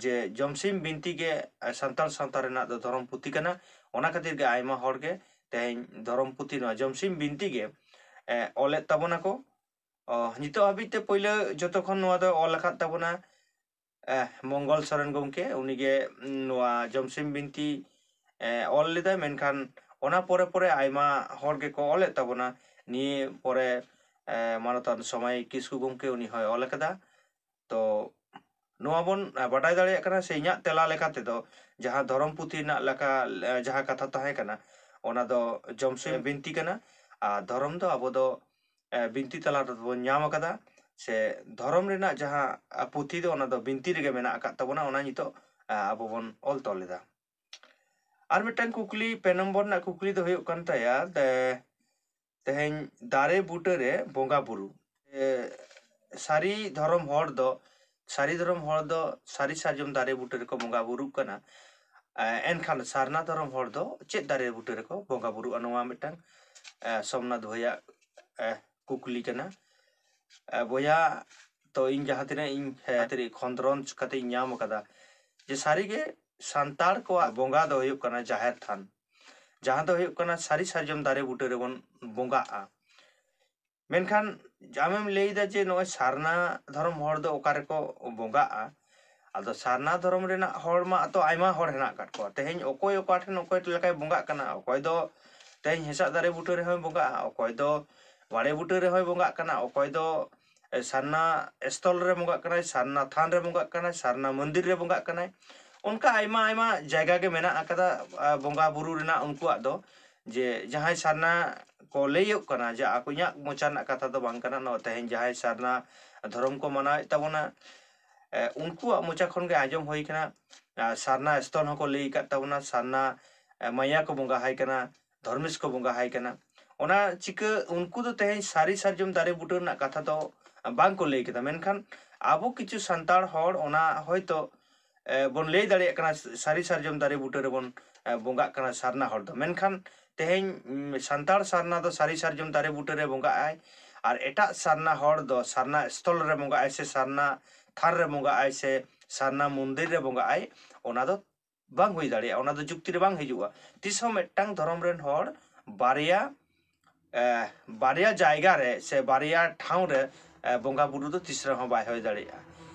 ᱡᱮ ᱡᱚᱢᱥᱤᱢ ᱵᱤᱱᱛᱤ ᱜᱮ, ᱮ, ᱥᱟᱱᱛᱟᱲ ᱥᱟᱶᱛᱟ ᱨᱮᱱᱟᱜ ᱫᱚ ᱫᱷᱚᱨᱚᱢ ᱯᱩᱛᱷᱤ ᱠᱟᱱᱟ᱾ ᱚᱱᱟ ᱠᱷᱟᱹᱛᱤᱨ ᱜᱮ ᱟᱭᱢᱟ ᱦᱚᱲ ᱜᱮ ᱛᱮᱦᱮᱧ ᱫᱷᱚᱨᱚᱢ ᱯᱩᱛᱷᱤ ᱱᱚᱣᱟ ᱡᱚᱢᱥᱤᱢ ᱵᱤᱱᱛᱤ ᱜᱮ, ᱮ, ᱚᱞᱮᱫ ᱛᱟᱵᱚᱱᱟ ᱠᱚ᱾ ᱚ, ᱱᱤᱛᱚᱜ ᱦᱟᱹᱵᱤᱡ ᱛᱮ ᱯᱳᱭᱞᱳ ᱡᱚᱛᱚ ᱠᱷᱚᱱ ᱱᱚᱣᱟ ᱫᱚ ᱚᱞ ᱟᱠᱟᱫ ᱛᱟᱵᱚᱱᱟ, ᱮ, ᱢᱚᱝᱜᱚᱞ ᱥᱚᱨᱮᱱ ᱜᱚᱢᱠᱮ᱾ ᱩᱱᱤᱜᱮ, ᱩᱢ, ᱱᱚᱣᱟ ᱡᱚᱢᱥᱤᱢ ᱵᱤᱱᱛᱤ, ᱮ, ᱚᱞ ᱞᱮᱫᱟᱭ᱾ ᱢᱮᱱᱠᱷᱟᱱ ᱚᱱᱟ ᱯᱚᱨᱮ ᱯᱚᱨᱮ ᱟᱭᱢᱟ ᱦᱚᱲ ᱜᱮᱠᱚ ᱚᱞᱮᱫ ᱛᱟᱵᱚᱱᱟ᱾ ᱱᱤᱭᱟᱹ ᱯᱚᱨᱮ, ᱮ, ᱢᱟᱱᱚᱛᱟᱱ ᱥᱚᱢᱟᱭ ᱠᱤᱥᱠᱩ ᱜᱚᱢᱠᱮ, ᱩᱱᱤ ᱦᱚᱸᱭ ᱚᱞ ᱟᱠᱟᱫᱟ᱾ ᱛᱚ ᱱᱚᱣᱟ ᱵᱚᱱ, ᱮ, ᱵᱟᱰᱟᱭ ᱫᱟᱲᱮᱭᱟᱜ ᱠᱟᱱᱟ, ᱥᱮ ᱤᱧᱟᱹᱜ ᱛᱮᱞᱟ ᱞᱮᱠᱟ ᱛᱮᱫᱚ ᱡᱟᱦᱟᱸ ᱫᱷᱚᱨᱚᱢ ᱯᱩᱛᱷᱤ ᱨᱮᱱᱟᱜ ᱞᱮᱠᱟ, ᱮ, ᱡᱟᱦᱟᱸ ᱠᱟᱛᱷᱟ ᱛᱟᱦᱮᱸ ᱠᱟᱱᱟ, ᱚᱱᱟ ᱫᱚ ᱡᱚᱢᱥᱤᱢ ᱵᱤᱱᱛᱤ ᱠᱟᱱᱟ᱾ ᱟᱨ ᱫᱷᱚᱨᱚᱢ ᱫᱚ ᱟᱵᱚ ᱫᱚ, ᱮ, ᱵᱤᱱᱛᱤ ᱛᱟᱞᱟ ᱨᱮᱵᱚᱱ ᱧᱟᱢ ᱟᱠᱟᱫᱟ, ᱥᱮ ᱫᱷᱚᱨᱚᱢ ᱨᱮᱱᱟᱜ ᱡᱟᱦᱟᱸ, ᱮ, ᱯᱩᱛᱷᱤ ᱫᱚ ᱚᱱᱟ ᱫᱚ ᱵᱤᱱᱛᱤ ᱨᱮᱜᱮ ᱢᱮᱱᱟᱜ ᱟᱠᱟᱫ ᱛᱟᱵᱚᱱᱟ, ᱚᱱᱟ ᱱᱤᱛᱚᱜ, ᱮ, ᱟᱵᱚ ᱵᱚᱱ ᱚᱞ ᱛᱚᱞ ᱮᱫᱟ᱾ ᱟᱨ ᱢᱤᱫᱴᱟᱝ ᱠᱩᱠᱞᱤ, ᱯᱮ ᱱᱚᱢᱵᱚᱨ ᱨᱮᱱᱟᱜ ᱠᱩᱠᱞᱤ ᱫᱚ ᱦᱩᱭᱩᱜ ᱠᱟᱱ ᱛᱟᱭᱟ, ᱛᱮ-, ᱛᱮᱦᱮᱧ ᱫᱟᱨᱮ ᱵᱩᱴᱟᱹ ᱨᱮ ᱵᱚᱸᱜᱟ ᱵᱩᱨᱩ᱾ ᱮ, ᱥᱟᱹᱨᱤ ᱫᱷᱚᱨᱚᱢ ᱦᱚᱲ ᱫᱚ, ᱥᱟᱹᱨᱤ ᱫᱷᱚᱨᱚᱢ ᱦᱚᱲ ᱫᱚ ᱥᱟᱹᱨᱤ ᱥᱟᱨᱡᱚᱢ ᱫᱟᱨᱮ ᱵᱩᱴᱟᱹ ᱨᱮᱠᱚ ᱵᱚᱸᱜᱟ ᱵᱩᱨᱩᱜ ᱠᱟᱱᱟ᱾ ᱮ, ᱮᱱᱠᱷᱟᱱ ᱥᱟᱨᱱᱟ ᱫᱷᱚᱨᱚᱢ ᱦᱚᱲ ᱫᱚ ᱪᱮᱫ ᱫᱟᱨᱮ ᱵᱩᱴᱟᱹ ᱨᱮᱠᱚ ᱵᱚᱸᱜᱟ ᱵᱩᱨᱩᱜᱼᱟ? ᱱᱚᱣᱟ ᱢᱤᱫᱴᱟᱝ, ᱮ, ᱥᱳᱢᱱᱟᱛᱷ ᱵᱷᱟᱹᱭᱟᱜ, ᱮ, ᱠᱩᱠᱞᱤ ᱠᱟᱱᱟ᱾ ᱮ, ᱵᱚᱭᱦᱟ, ᱛᱚ ᱤᱧ ᱡᱟᱦᱟᱸ ᱛᱤᱱᱟᱹᱜ ᱤᱧ, ᱮ, ᱠᱷᱚᱸᱫᱽᱨᱚᱸᱫᱽ ᱠᱟᱛᱮ ᱤᱧ ᱧᱟᱢ ᱟᱠᱟᱫᱟ, ᱡᱮ ᱥᱟᱹᱨᱤᱜᱮ ᱥᱟᱱᱛᱟᱲ ᱠᱚᱣᱟᱜ ᱵᱚᱸᱜᱟ ᱫᱚ ᱦᱩᱭᱩᱜ ᱠᱟᱱᱟ ᱡᱟᱦᱮᱨ ᱛᱷᱟᱱ᱾ ᱡᱟᱦᱟᱸ ᱫᱚ ᱦᱩᱭᱩᱜ ᱠᱟᱱᱟ ᱥᱟᱹᱨᱤ ᱥᱟᱨᱡᱚᱢ ᱫᱟᱨᱮ ᱵᱩᱴᱟᱹ ᱨᱮᱵᱚᱱ ᱵᱚᱸᱜᱟᱜᱼᱟ᱾ ᱢᱮᱱᱠᱷᱟᱱ ᱟᱢᱮᱢ ᱞᱟᱹᱭᱫᱟ ᱡᱮ ᱱᱚᱜᱼᱚᱭ ᱥᱟᱨᱱᱟ ᱫᱷᱚᱨᱚᱢ ᱦᱚᱲ ᱫᱚ ᱚᱠᱟ ᱨᱮᱠᱚ ᱵᱚᱸᱜᱟᱜᱼᱟ? ᱟᱫᱚ ᱥᱟᱨᱱᱟ ᱫᱷᱚᱨᱚᱢ ᱨᱮᱱᱟᱜ ᱦᱚᱲ ᱢᱟ ᱛᱚ ᱟᱭᱢᱟ ᱦᱚᱲ ᱦᱮᱱᱟᱜ ᱟᱠᱟᱫ ᱠᱚᱣᱟ᱾ ᱛᱮᱦᱮᱧ ᱚᱠᱚᱭ ᱚᱠᱟ ᱴᱷᱮᱱ ᱚᱠᱚᱭ ᱞᱮᱠᱟᱭ ᱵᱚᱸᱜᱟᱜ ᱠᱟᱱᱟ, ᱚᱠᱚᱭ ᱫᱚ ᱛᱮᱦᱮᱧ ᱦᱮᱸᱥᱟᱜ ᱫᱟᱨᱮ ᱵᱩᱴᱟᱹ ᱨᱮᱦᱚᱸᱭ ᱵᱚᱸᱜᱟᱜᱼᱟ, ᱚᱠᱚᱭ ᱫᱚ ᱵᱟᱲᱮ ᱵᱩᱴᱟᱹ ᱨᱮᱦᱚᱸᱭ ᱵᱚᱸᱜᱟᱜ ᱠᱟᱱᱟ, ᱚᱠᱚᱭ ᱫᱚ, ᱮ, ᱥᱟᱨᱱᱟ ᱥᱛᱷᱚᱞ ᱨᱮ ᱵᱚᱸᱜᱟᱜ ᱠᱟᱱᱟᱭ, ᱥᱟᱨᱱᱟ ᱛᱷᱟᱱ ᱨᱮ ᱵᱚᱸᱜᱟᱜ ᱠᱟᱱᱟᱭ, ᱥᱟᱨᱱᱟ ᱢᱚᱱᱫᱤᱨ ᱨᱮ ᱵᱚᱸᱜᱟᱜ ᱠᱟᱱᱟᱭ᱾ ᱚᱱᱠᱟ ᱟᱭᱢᱟ ᱟᱭᱢᱟ ᱡᱟᱭᱜᱟ ᱜᱮ ᱢᱮᱱᱟᱜ ᱟᱠᱟᱫᱟ, ᱟ, ᱵᱚᱸᱜᱟ ᱵᱩᱨᱩ ᱨᱮᱱᱟᱜ ᱩᱱᱠᱩᱣᱟᱜ ᱫᱚ, ᱡᱮ ᱡᱟᱦᱟᱸᱭ ᱥᱟᱨᱱᱟ ᱠᱚ ᱞᱟᱹᱭᱚᱜ ᱠᱟᱱᱟ, ᱡᱮ ᱟᱠᱚ, ᱤᱧᱟᱹᱜ ᱢᱚᱪᱟ ᱨᱮᱱᱟᱜ ᱠᱟᱛᱷᱟ ᱫᱚ ᱵᱟᱝ ᱠᱟᱱᱟ, ᱱᱚᱣᱟ ᱛᱮᱦᱮᱧ ᱡᱟᱦᱟᱸᱭ ᱥᱟᱨᱱᱟ ᱫᱷᱚᱨᱚᱢ ᱠᱚ ᱢᱟᱱᱟᱣᱮᱫ ᱛᱟᱵᱚᱱᱟ, ᱮ, ᱩᱱᱠᱩᱣᱟᱜ ᱢᱚᱪᱟ ᱠᱷᱚᱱ ᱜᱮ ᱟᱸᱡᱚᱢ ᱦᱩᱭ ᱠᱟᱱᱟ, ᱮ, ᱥᱟᱨᱱᱟ ᱥᱛᱷᱚᱞ ᱦᱚᱸᱠᱚ ᱞᱟᱹᱭ ᱟᱠᱟᱫ ᱛᱟᱵᱚᱱᱟ, ᱥᱟᱨᱱᱟ, ᱮ, ᱢᱟᱭᱟ ᱠᱚ ᱵᱚᱸᱜᱟ ᱟᱭ ᱠᱟᱱᱟ, ᱫᱷᱚᱨᱢᱮᱥ ᱠᱚ ᱵᱚᱸᱜᱟ ᱟᱭ ᱠᱟᱱᱟ᱾ ᱚᱱᱟ ᱪᱤᱠᱟᱹ ᱩᱱᱠᱩ ᱫᱚ ᱛᱮᱦᱮᱧ ᱥᱟᱹᱨᱤ ᱥᱟᱨᱡᱚᱢ ᱫᱟᱨᱮ ᱵᱩᱴᱟᱹ ᱨᱮᱱᱟᱜ ᱠᱟᱛᱷᱟ ᱫᱚ ᱵᱟᱝ ᱠᱚ ᱞᱟᱹᱭ ᱠᱮᱫᱟ, ᱢᱮᱱᱠᱷᱟᱱ ᱟᱵᱚ ᱠᱤᱪᱷᱩ ᱥᱟᱱᱛᱟᱲ ᱦᱚᱲ ᱚᱱᱟ ᱦᱚᱭᱛᱚ, ᱮ, ᱵᱚᱱ ᱞᱟᱹᱭ ᱫᱟᱲᱮᱭᱟᱜ ᱠᱟᱱᱟ, ᱥᱟᱹᱨᱤ ᱥᱟᱨᱡᱚᱢ ᱫᱟᱨᱮ ᱵᱩᱴᱟᱹ ᱨᱮᱵᱚᱱ, ᱮ, ᱵᱚᱸᱜᱟᱜ ᱠᱟᱱᱟ ᱥᱟᱨᱱᱟ ᱦᱚᱲ ᱫᱚ, ᱢᱮᱱᱠᱷᱟᱱ ᱛᱮᱦᱮᱧ, ᱩᱢ, ᱥᱟᱱᱛᱟᱲ ᱥᱟᱨᱱᱟ ᱫᱚ ᱥᱟᱹᱨᱤ ᱥᱟᱨᱡᱚᱢ ᱫᱟᱨᱮ ᱵᱩᱴᱟᱹ ᱨᱮ ᱵᱚᱸᱜᱟᱜ ᱟᱭ, ᱟᱨ ᱮᱴᱟᱜ ᱥᱟᱨᱱᱟ ᱦᱚᱲ ᱫᱚ ᱥᱟᱨᱱᱟ ᱥᱛᱷᱚᱞ ᱨᱮ ᱵᱚᱸᱜᱟᱜ ᱟᱭ ᱥᱮ ᱥᱟᱨᱱᱟ ᱛᱷᱟᱱ ᱨᱮ ᱵᱚᱸᱜᱟᱜ ᱟᱭ ᱥᱮ ᱥᱟᱨᱱᱟ ᱢᱚᱱᱫᱤᱨ ᱨᱮ ᱵᱚᱸᱜᱟᱜ ᱟᱭ, ᱚᱱᱟ ᱫᱚ ᱵᱟᱝ ᱦᱩᱭ ᱫᱟᱲᱮᱭᱟᱜᱼᱟ, ᱚᱱᱟ ᱫᱚ ᱡᱩᱠᱛᱤ ᱨᱮ ᱵᱟᱝ ᱦᱤᱡᱩᱜᱼᱟ᱾ ᱛᱤᱥ ᱦᱚᱸ ᱢᱤᱫᱴᱟᱝ ᱫᱷᱚᱨᱚᱢ ᱨᱮᱱ ᱦᱚᱲ ᱵᱟᱨᱭᱟ, ᱮ, ᱵᱟᱨᱭᱟ ᱡᱟᱭᱜᱟ ᱨᱮ ᱥᱮ ᱵᱟᱨᱭᱟ ᱴᱷᱟᱶ ᱨᱮ, ᱮ, ᱵᱚᱸᱜᱟ ᱵᱩᱨᱩ ᱫᱚ ᱛᱤᱥ ᱨᱮᱦᱚᱸ ᱵᱟᱭ ᱦᱩᱭ ᱫᱟᱲᱮᱭᱟᱜᱼᱟ᱾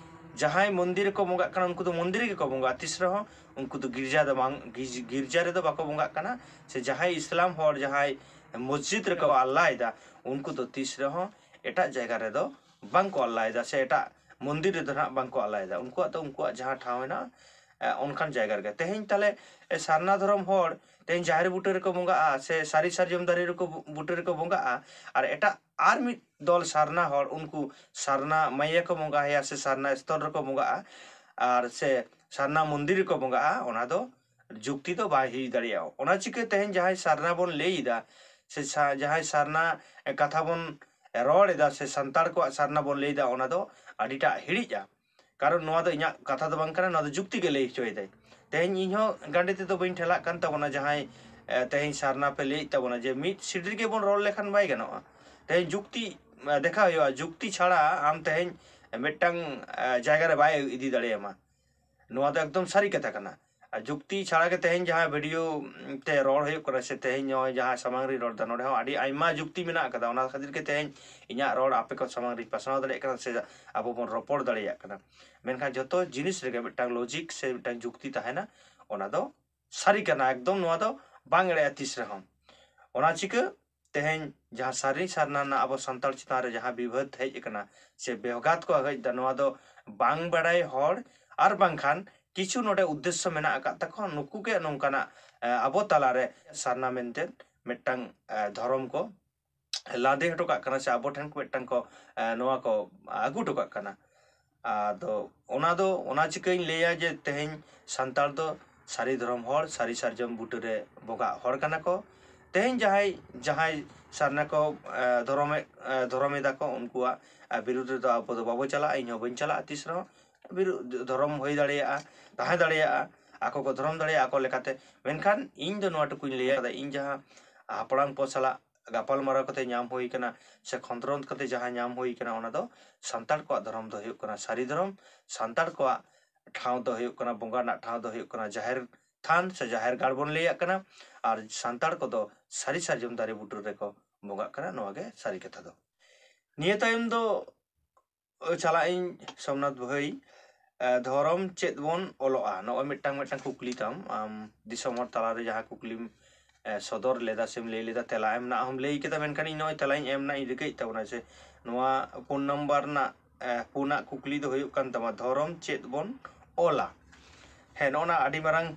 ᱡᱟᱦᱟᱸᱭ ᱢᱚᱱᱫᱤᱨ ᱨᱮᱠᱚ ᱵᱚᱸᱜᱟᱜ ᱠᱟᱱᱟ, ᱩᱱᱠᱩ ᱫᱚ ᱢᱚᱱᱫᱤᱨ ᱨᱮᱜᱮ ᱠᱚ ᱵᱚᱸᱜᱟᱜᱼᱟ, ᱛᱤᱥ ᱨᱮᱦᱚᱸ ᱩᱱᱠᱩ ᱫᱚ ᱜᱤᱨᱡᱟ ᱫᱚ ᱵᱟᱝ, ᱜᱤᱨᱡ-, ᱜᱤᱨᱡᱟ ᱨᱮᱫᱚ ᱵᱟᱠᱚ ᱵᱚᱸᱜᱟᱜ ᱠᱟᱱᱟ᱾ ᱥᱮ ᱡᱟᱦᱟᱸᱭ ᱤᱥᱞᱟᱢ ᱦᱚᱲ ᱡᱟᱦᱟᱸᱭ ᱢᱚᱥᱡᱤᱫ ᱨᱮᱠᱚ ᱟᱞᱞᱟᱭᱮᱫᱟ, ᱩᱱᱠᱩ ᱫᱚ ᱛᱤᱥ ᱨᱮᱦᱚᱸ ᱮᱴᱟᱜ ᱡᱟᱭᱜᱟ ᱨᱮᱫᱚ ᱵᱟᱝ ᱠᱚ ᱟᱞᱞᱟᱭᱮᱫᱟ, ᱥᱮ ᱮᱴᱟᱜ ᱢᱚᱱᱫᱤᱨ ᱨᱮᱫᱚ ᱱᱟᱦᱟᱜ ᱵᱟᱝ ᱠᱚ ᱟᱞᱞᱟᱭᱮᱫᱟ᱾ ᱩᱱᱠᱩᱣᱟᱜ ᱫᱚ ᱩᱱᱠᱩᱣᱟᱜ ᱡᱟᱦᱟᱸ ᱴᱷᱟᱶ ᱦᱮᱱᱟᱜᱼᱟ, ᱮ, ᱚᱱᱠᱟᱱ ᱡᱟᱭᱜᱟ ᱨᱮᱜᱮ᱾ ᱛᱮᱦᱮᱧ ᱛᱟᱦᱞᱮ, ᱮ, ᱥᱟᱨᱱᱟ ᱫᱷᱚᱨᱚᱢ ᱦᱚᱲ ᱛᱮᱦᱮᱧ ᱡᱟᱦᱮᱨ ᱵᱩᱴᱟᱹ ᱨᱮᱠᱚ ᱵᱚᱸᱜᱟᱜᱼᱟ ᱥᱮ ᱥᱟᱹᱨᱤ ᱥᱟᱨᱡᱚᱢ ᱫᱟᱨᱮ ᱨᱮᱠᱚ ᱵᱩ-, ᱵᱩᱴᱟᱹ ᱨᱮᱠᱚ ᱵᱚᱸᱜᱟᱜᱼᱟ, ᱟᱨ ᱮᱴᱟᱜ ᱟᱨ ᱢᱤᱫ ᱫᱚᱞ ᱥᱟᱨᱱᱟ ᱦᱚᱲ ᱩᱱᱠᱩ ᱥᱟᱨᱱᱟ ᱢᱟᱭᱟ ᱠᱚ ᱵᱚᱸᱜᱟᱭᱟ ᱥᱮ ᱥᱟᱨᱱᱟ ᱥᱛᱷᱚᱞ ᱨᱮᱠᱚ ᱵᱚᱸᱜᱟᱜᱼᱟ, ᱟᱨ ᱥᱮ ᱥᱟᱨᱱᱟ ᱢᱚᱱᱫᱤᱨ ᱨᱮᱠᱚ ᱵᱚᱸᱜᱟᱜᱼᱟ, ᱚᱱᱟ ᱫᱚ ᱡᱩᱠᱛᱤ ᱫᱚ ᱵᱟᱭ ᱦᱩᱭ ᱫᱟᱲᱮᱭᱟᱜᱼᱟ᱾ ᱚᱱᱟ ᱪᱤᱠᱟᱹ ᱛᱮᱦᱮᱧ ᱡᱟᱦᱟᱸᱭ ᱥᱟᱨᱱᱟ ᱵᱚᱱ ᱞᱟᱹᱭ ᱮᱫᱟ ᱥᱮ ᱥᱟ-, ᱡᱟᱦᱟᱸᱭ ᱥᱟᱨᱱᱟ, ᱮ, ᱠᱟᱛᱷᱟ ᱵᱚᱱ ᱨᱚᱲ ᱮᱫᱟ ᱥᱮ ᱥᱟᱱᱛᱟᱲ ᱠᱚᱣᱟᱜ ᱥᱟᱨᱱᱟ ᱵᱚᱱ ᱞᱟᱹᱭ ᱮᱫᱟ, ᱚᱱᱟ ᱫᱚ ᱟᱹᱰᱤᱴᱟᱜ ᱦᱤᱲᱤᱡᱼᱟ᱾ ᱠᱟᱨᱚᱱ ᱱᱚᱣᱟ ᱫᱚ ᱤᱧᱟᱹᱜ ᱠᱟᱛᱷᱟ ᱫᱚ ᱵᱟᱝ ᱠᱟᱱᱟ, ᱱᱚᱣᱟ ᱫᱚ ᱡᱩᱠᱛᱤ ᱜᱮ ᱞᱟᱹᱭ ᱦᱚᱪᱚᱭᱮᱫᱟᱭ᱾ ᱛᱮᱦᱮᱧ ᱤᱧᱦᱚᱸ ᱜᱟᱸᱰᱮ ᱛᱮᱫᱚ ᱵᱟᱹᱧ ᱴᱷᱮᱞᱟᱜ ᱠᱟᱱ ᱛᱟᱵᱚᱱᱟ, ᱡᱟᱦᱟᱸᱭ, ᱮ, ᱛᱮᱦᱮᱧ ᱥᱟᱨᱱᱟ ᱯᱮ ᱞᱟᱹᱭᱮᱫ ᱛᱟᱵᱚᱱᱟ ᱡᱮ ᱢᱤᱫ ᱥᱤᱰᱤ ᱨᱮᱜᱮ ᱵᱚᱱ ᱨᱚᱲ ᱞᱮᱠᱷᱟᱱ ᱵᱟᱭ ᱜᱟᱱᱚᱜᱼᱟ᱾ ᱛᱮᱦᱮᱧ ᱡᱩᱠᱛᱤ, ᱮ, ᱫᱮᱠᱷᱟᱣ ᱦᱩᱭᱩᱜᱼᱟ, ᱡᱩᱠᱛᱤ ᱪᱷᱟᱲᱟ ᱟᱢ ᱛᱮᱦᱮᱧ ᱢᱤᱫᱴᱟᱝ, ᱮ, ᱡᱟᱭᱜᱟ ᱨᱮ ᱵᱟᱭ ᱤᱫᱤ ᱫᱟᱲᱮᱭᱟᱢᱟ᱾ ᱱᱚᱣᱟ ᱫᱚ ᱮᱠᱫᱚᱢ ᱥᱟᱹᱨᱤ ᱠᱟᱛᱷᱟ ᱠᱟᱱᱟ᱾ ᱟᱨ ᱡᱩᱠᱛᱤ ᱪᱷᱟᱲᱟ ᱜᱮ ᱛᱮᱦᱮᱧ ᱡᱟᱦᱟᱸ ᱵᱷᱤᱰᱤᱭᱳ ᱛᱮ ᱨᱚᱲ ᱦᱩᱭᱩᱜ ᱠᱟᱱᱟ ᱥᱮ ᱛᱮᱦᱮᱧ ᱱᱚᱜᱼᱚᱭ ᱡᱟᱦᱟᱸ ᱥᱟᱢᱟᱝ ᱨᱤᱧ ᱨᱚᱲ ᱮᱫᱟ, ᱱᱚᱰᱮ ᱦᱚᱸ ᱟᱹᱰᱤ ᱟᱭᱢᱟ ᱡᱩᱠᱛᱤ ᱢᱮᱱᱟᱜ ᱟᱠᱟᱫᱟ᱾ ᱚᱱᱟ ᱠᱷᱟᱹᱛᱤᱨ ᱜᱮ ᱛᱮᱦᱮᱧ ᱤᱧᱟᱹᱜ ᱨᱚᱲ ᱟᱯᱮ ᱠᱚ ᱥᱟᱢᱟᱝ ᱨᱤᱧ ᱯᱟᱥᱱᱟᱣ ᱫᱟᱲᱮᱭᱟᱜ ᱠᱟᱱᱟ ᱥᱮ ᱟᱵᱚ ᱵᱚᱱ ᱨᱚᱯᱚᱲ ᱫᱟᱲᱮᱭᱟᱜ ᱠᱟᱱᱟ᱾ ᱢᱮᱱᱠᱷᱟᱱ ᱡᱷᱚᱛᱚ ᱡᱤᱱᱤᱥ ᱨᱮᱜᱮ ᱢᱤᱫᱴᱟᱝ ᱞᱚᱡᱤᱠ ᱥᱮ ᱢᱤᱫᱴᱟᱝ ᱡᱩᱠᱛᱤ ᱛᱟᱦᱮᱱᱟ, ᱚᱱᱟ ᱫᱚ ᱥᱟᱹᱨᱤ ᱠᱟᱱᱟ ᱮᱠᱫᱚᱢ, ᱱᱚᱣᱟ ᱫᱚ ᱵᱟᱝ ᱮᱲᱮᱜᱼᱟ ᱛᱤᱥ ᱨᱮᱦᱚᱸ᱾ ᱚᱱᱟ ᱪᱤᱠᱟᱹ ᱛᱮᱦᱮᱧ ᱡᱟᱦᱟᱸ ᱥᱟᱹᱨᱤ ᱥᱟᱨᱱᱟ ᱨᱮᱱᱟᱜ ᱟᱵᱚ ᱥᱟᱱᱛᱟᱲ ᱪᱮᱛᱟᱱ ᱨᱮ ᱡᱟᱦᱟᱸ ᱵᱤᱵᱟᱹᱫ ᱦᱮᱡ ᱟᱠᱟᱱᱟ ᱥᱮ ᱵᱮᱣᱜᱟᱛ ᱠᱚ ᱦᱮᱡ ᱮᱫᱟ, ᱱᱚᱣᱟ ᱫᱚ ᱵᱟᱝ ᱵᱟᱲᱟᱭ ᱦᱚᱲ ᱟᱨ ᱵᱟᱝᱠᱷᱟᱱ ᱠᱤᱪᱷᱩ ᱱᱚᱰᱮ ᱩᱫᱽᱫᱮᱥᱥᱚ ᱢᱮᱱᱟᱜ ᱟᱠᱟᱫ ᱛᱟᱠᱚᱣᱟ, ᱱᱩᱠᱩ ᱜᱮ ᱱᱚᱝᱠᱟᱱᱟᱜ, ᱮ, ᱟᱵᱚ ᱛᱟᱞᱟᱨᱮ ᱥᱟᱨᱱᱟ ᱢᱮᱱᱛᱮ ᱢᱤᱫᱴᱟᱝ, ᱮ, ᱫᱷᱚᱨᱚᱢ ᱠᱚ ᱞᱟᱫᱮ ᱦᱚᱴᱚ ᱠᱟᱜ ᱠᱟᱱᱟ ᱥᱮ ᱟᱵᱚ ᱴᱷᱮᱱ ᱠᱚ ᱢᱤᱫᱴᱟᱝ ᱠᱚ, ᱮ, ᱱᱚᱣᱟ ᱠᱚ ᱟᱹᱜᱩ ᱦᱚᱴᱚ ᱠᱟᱜ ᱠᱟᱱᱟ᱾ ᱟᱫᱚ ᱚᱱᱟ ᱫᱚ ᱚᱱᱟ ᱪᱤᱠᱟᱹᱧ ᱞᱟᱹᱭᱟ ᱡᱮ ᱛᱮᱦᱮᱧ ᱥᱟᱱᱛᱟᱲ ᱫᱚ ᱥᱟᱹᱨᱤ ᱫᱷᱚᱨᱚᱢ ᱦᱚᱲ, ᱥᱟᱹᱨᱤ ᱥᱟᱨᱡᱚᱢ ᱵᱩᱴᱟᱹ ᱨᱮ ᱵᱚᱸᱜᱟᱜ ᱦᱚᱲ ᱠᱟᱱᱟ ᱠᱚ᱾ ᱛᱮᱦᱮᱧ ᱡᱟᱦᱟᱸᱭ ᱡᱟᱦᱟᱸᱭ ᱥᱟᱨᱱᱟ ᱠᱚ ᱫᱷᱚᱨᱚᱢᱮ ᱫᱷᱚᱨᱚᱢ ᱮᱫᱟ ᱠᱚ, ᱩᱱᱠᱩᱣᱟᱜ ᱵᱤᱨᱩᱫᱽ ᱨᱮᱫᱚ ᱟᱵᱚ ᱫᱚ ᱵᱟᱵᱚ ᱪᱟᱞᱟᱜᱼᱟ᱾ ᱤᱧ ᱦᱚᱸ ᱵᱟᱹᱧ ᱪᱟᱞᱟᱜᱼᱟ ᱛᱤᱥ ᱨᱮᱦᱚᱸ᱾ ᱵᱤᱨᱩᱫᱽ ᱫᱷᱚᱨᱚᱢ ᱦᱩᱭ ᱫᱟᱲᱮᱭᱟᱜᱼᱟ, ᱛᱟᱦᱮᱸ ᱫᱟᱲᱮᱭᱟᱜᱼᱟ, ᱟᱠᱚ ᱠᱚ ᱫᱷᱚᱨᱚᱢ ᱫᱟᱲᱮᱭᱟᱜᱼᱟ ᱟᱠᱚ ᱞᱮᱠᱟᱛᱮ᱾ ᱢᱮᱱᱠᱷᱟᱱ ᱤᱧ ᱫᱚ ᱱᱚᱣᱟ ᱴᱩᱠᱩᱧ ᱞᱟᱹᱭᱟ, ᱤᱧ ᱡᱟᱦᱟᱸ ᱦᱟᱯᱲᱟᱢ ᱠᱚ ᱥᱟᱞᱟᱜ ᱜᱟᱯᱟᱞᱢᱟᱨᱟᱣ ᱠᱟᱛᱮ ᱧᱟᱢ ᱦᱩᱭ ᱠᱟᱱᱟ ᱥᱮ ᱠᱷᱚᱸᱫᱽᱨᱚᱸᱫᱽ ᱠᱟᱛᱮ ᱡᱟᱦᱟᱸ ᱧᱟᱢ ᱦᱩᱭ ᱠᱟᱱᱟ, ᱚᱱᱟ ᱫᱚ ᱥᱟᱱᱛᱟᱲ ᱠᱚᱣᱟᱜ ᱫᱷᱚᱨᱚᱢ ᱫᱚ ᱦᱩᱭᱩᱜ ᱠᱟᱱᱟ ᱥᱟᱹᱨᱤ ᱫᱷᱚᱨᱚᱢ᱾ ᱥᱟᱱᱛᱟᱲ ᱠᱚᱣᱟᱜ ᱴᱷᱟᱶ ᱫᱚ ᱦᱩᱭᱩᱜ ᱠᱟᱱᱟ, ᱵᱚᱸᱜᱟ ᱨᱮᱱᱟᱜ ᱴᱷᱟᱶ ᱫᱚ ᱦᱩᱭᱩᱜ ᱠᱟᱱᱟ ᱡᱟᱦᱮᱨ ᱛᱷᱟᱱ ᱥᱮ ᱡᱟᱦᱮᱨ ᱜᱟᱲ ᱵᱚᱱ ᱞᱟᱹᱭᱟᱜ ᱠᱟᱱᱟ᱾ ᱟᱨ ᱥᱟᱱᱛᱟᱲ ᱠᱚᱫᱚ ᱥᱟᱹᱨᱤ ᱥᱟᱨᱡᱚᱢ ᱫᱟᱨᱮ ᱵᱩᱴᱟᱹ ᱨᱮᱠᱚ ᱵᱚᱸᱜᱟᱜ ᱠᱟᱱᱟ᱾ ᱱᱚᱣᱟ ᱜᱮ ᱥᱟᱹᱨᱤ ᱠᱟᱛᱷᱟ ᱫᱚ᱾ ᱱᱤᱭᱟᱹ ᱛᱟᱭᱚᱢ ᱫᱚ ᱪᱟᱞᱟᱜ ᱤᱧ ᱥᱳᱢᱱᱟᱛᱷ ᱵᱷᱟᱹᱭ, ᱮ, ᱫᱷᱚᱨᱚᱢ ᱪᱮᱫ ᱵᱚᱱ ᱚᱞᱚᱜᱼᱟ? ᱱᱚᱜᱼᱚᱭ ᱢᱤᱫᱴᱟᱝ ᱢᱤᱫᱴᱟᱝ ᱠᱩᱠᱞᱤ ᱛᱟᱢ, ᱟᱢ ᱫᱤᱥᱚᱢ ᱦᱚᱲ ᱛᱟᱞᱟᱨᱮ ᱡᱟᱦᱟᱸ ᱠᱩᱠᱞᱤᱢ, ᱮ, ᱥᱚᱫᱚᱨ ᱞᱮᱫᱟ ᱥᱮᱢ ᱞᱟᱹᱭ ᱞᱮᱫᱟ, ᱛᱮᱞᱟ ᱮᱢ ᱨᱮᱱᱟᱜ ᱦᱚᱸᱢ ᱞᱟᱹᱭ ᱠᱮᱫᱟ, ᱢᱮᱱᱠᱷᱟᱱ ᱤᱧ ᱱᱚᱜᱼᱚᱭ ᱛᱮᱞᱟᱧ ᱮᱢ ᱨᱮᱱᱟᱜ ᱤᱧ ᱨᱤᱠᱟᱹᱭᱮᱫ ᱛᱟᱵᱚᱱᱟ ᱡᱮ ᱱᱚᱣᱟ ᱯᱩᱱ ᱱᱟᱢᱵᱟᱨ ᱨᱮᱱᱟᱜ, ᱮ, ᱯᱩᱱᱟᱜ ᱠᱩᱠᱞᱤ ᱫᱚ ᱦᱩᱭᱩᱜ ᱠᱟᱱ ᱛᱟᱢᱟ, ᱫᱷᱚᱨᱚᱢ ᱪᱮᱫ ᱵᱚᱱ ᱚᱞᱟ? ᱦᱮᱸ, ᱱᱚᱜᱼᱚ ᱱᱟ ᱟᱹᱰᱤ ᱢᱟᱨᱟᱝ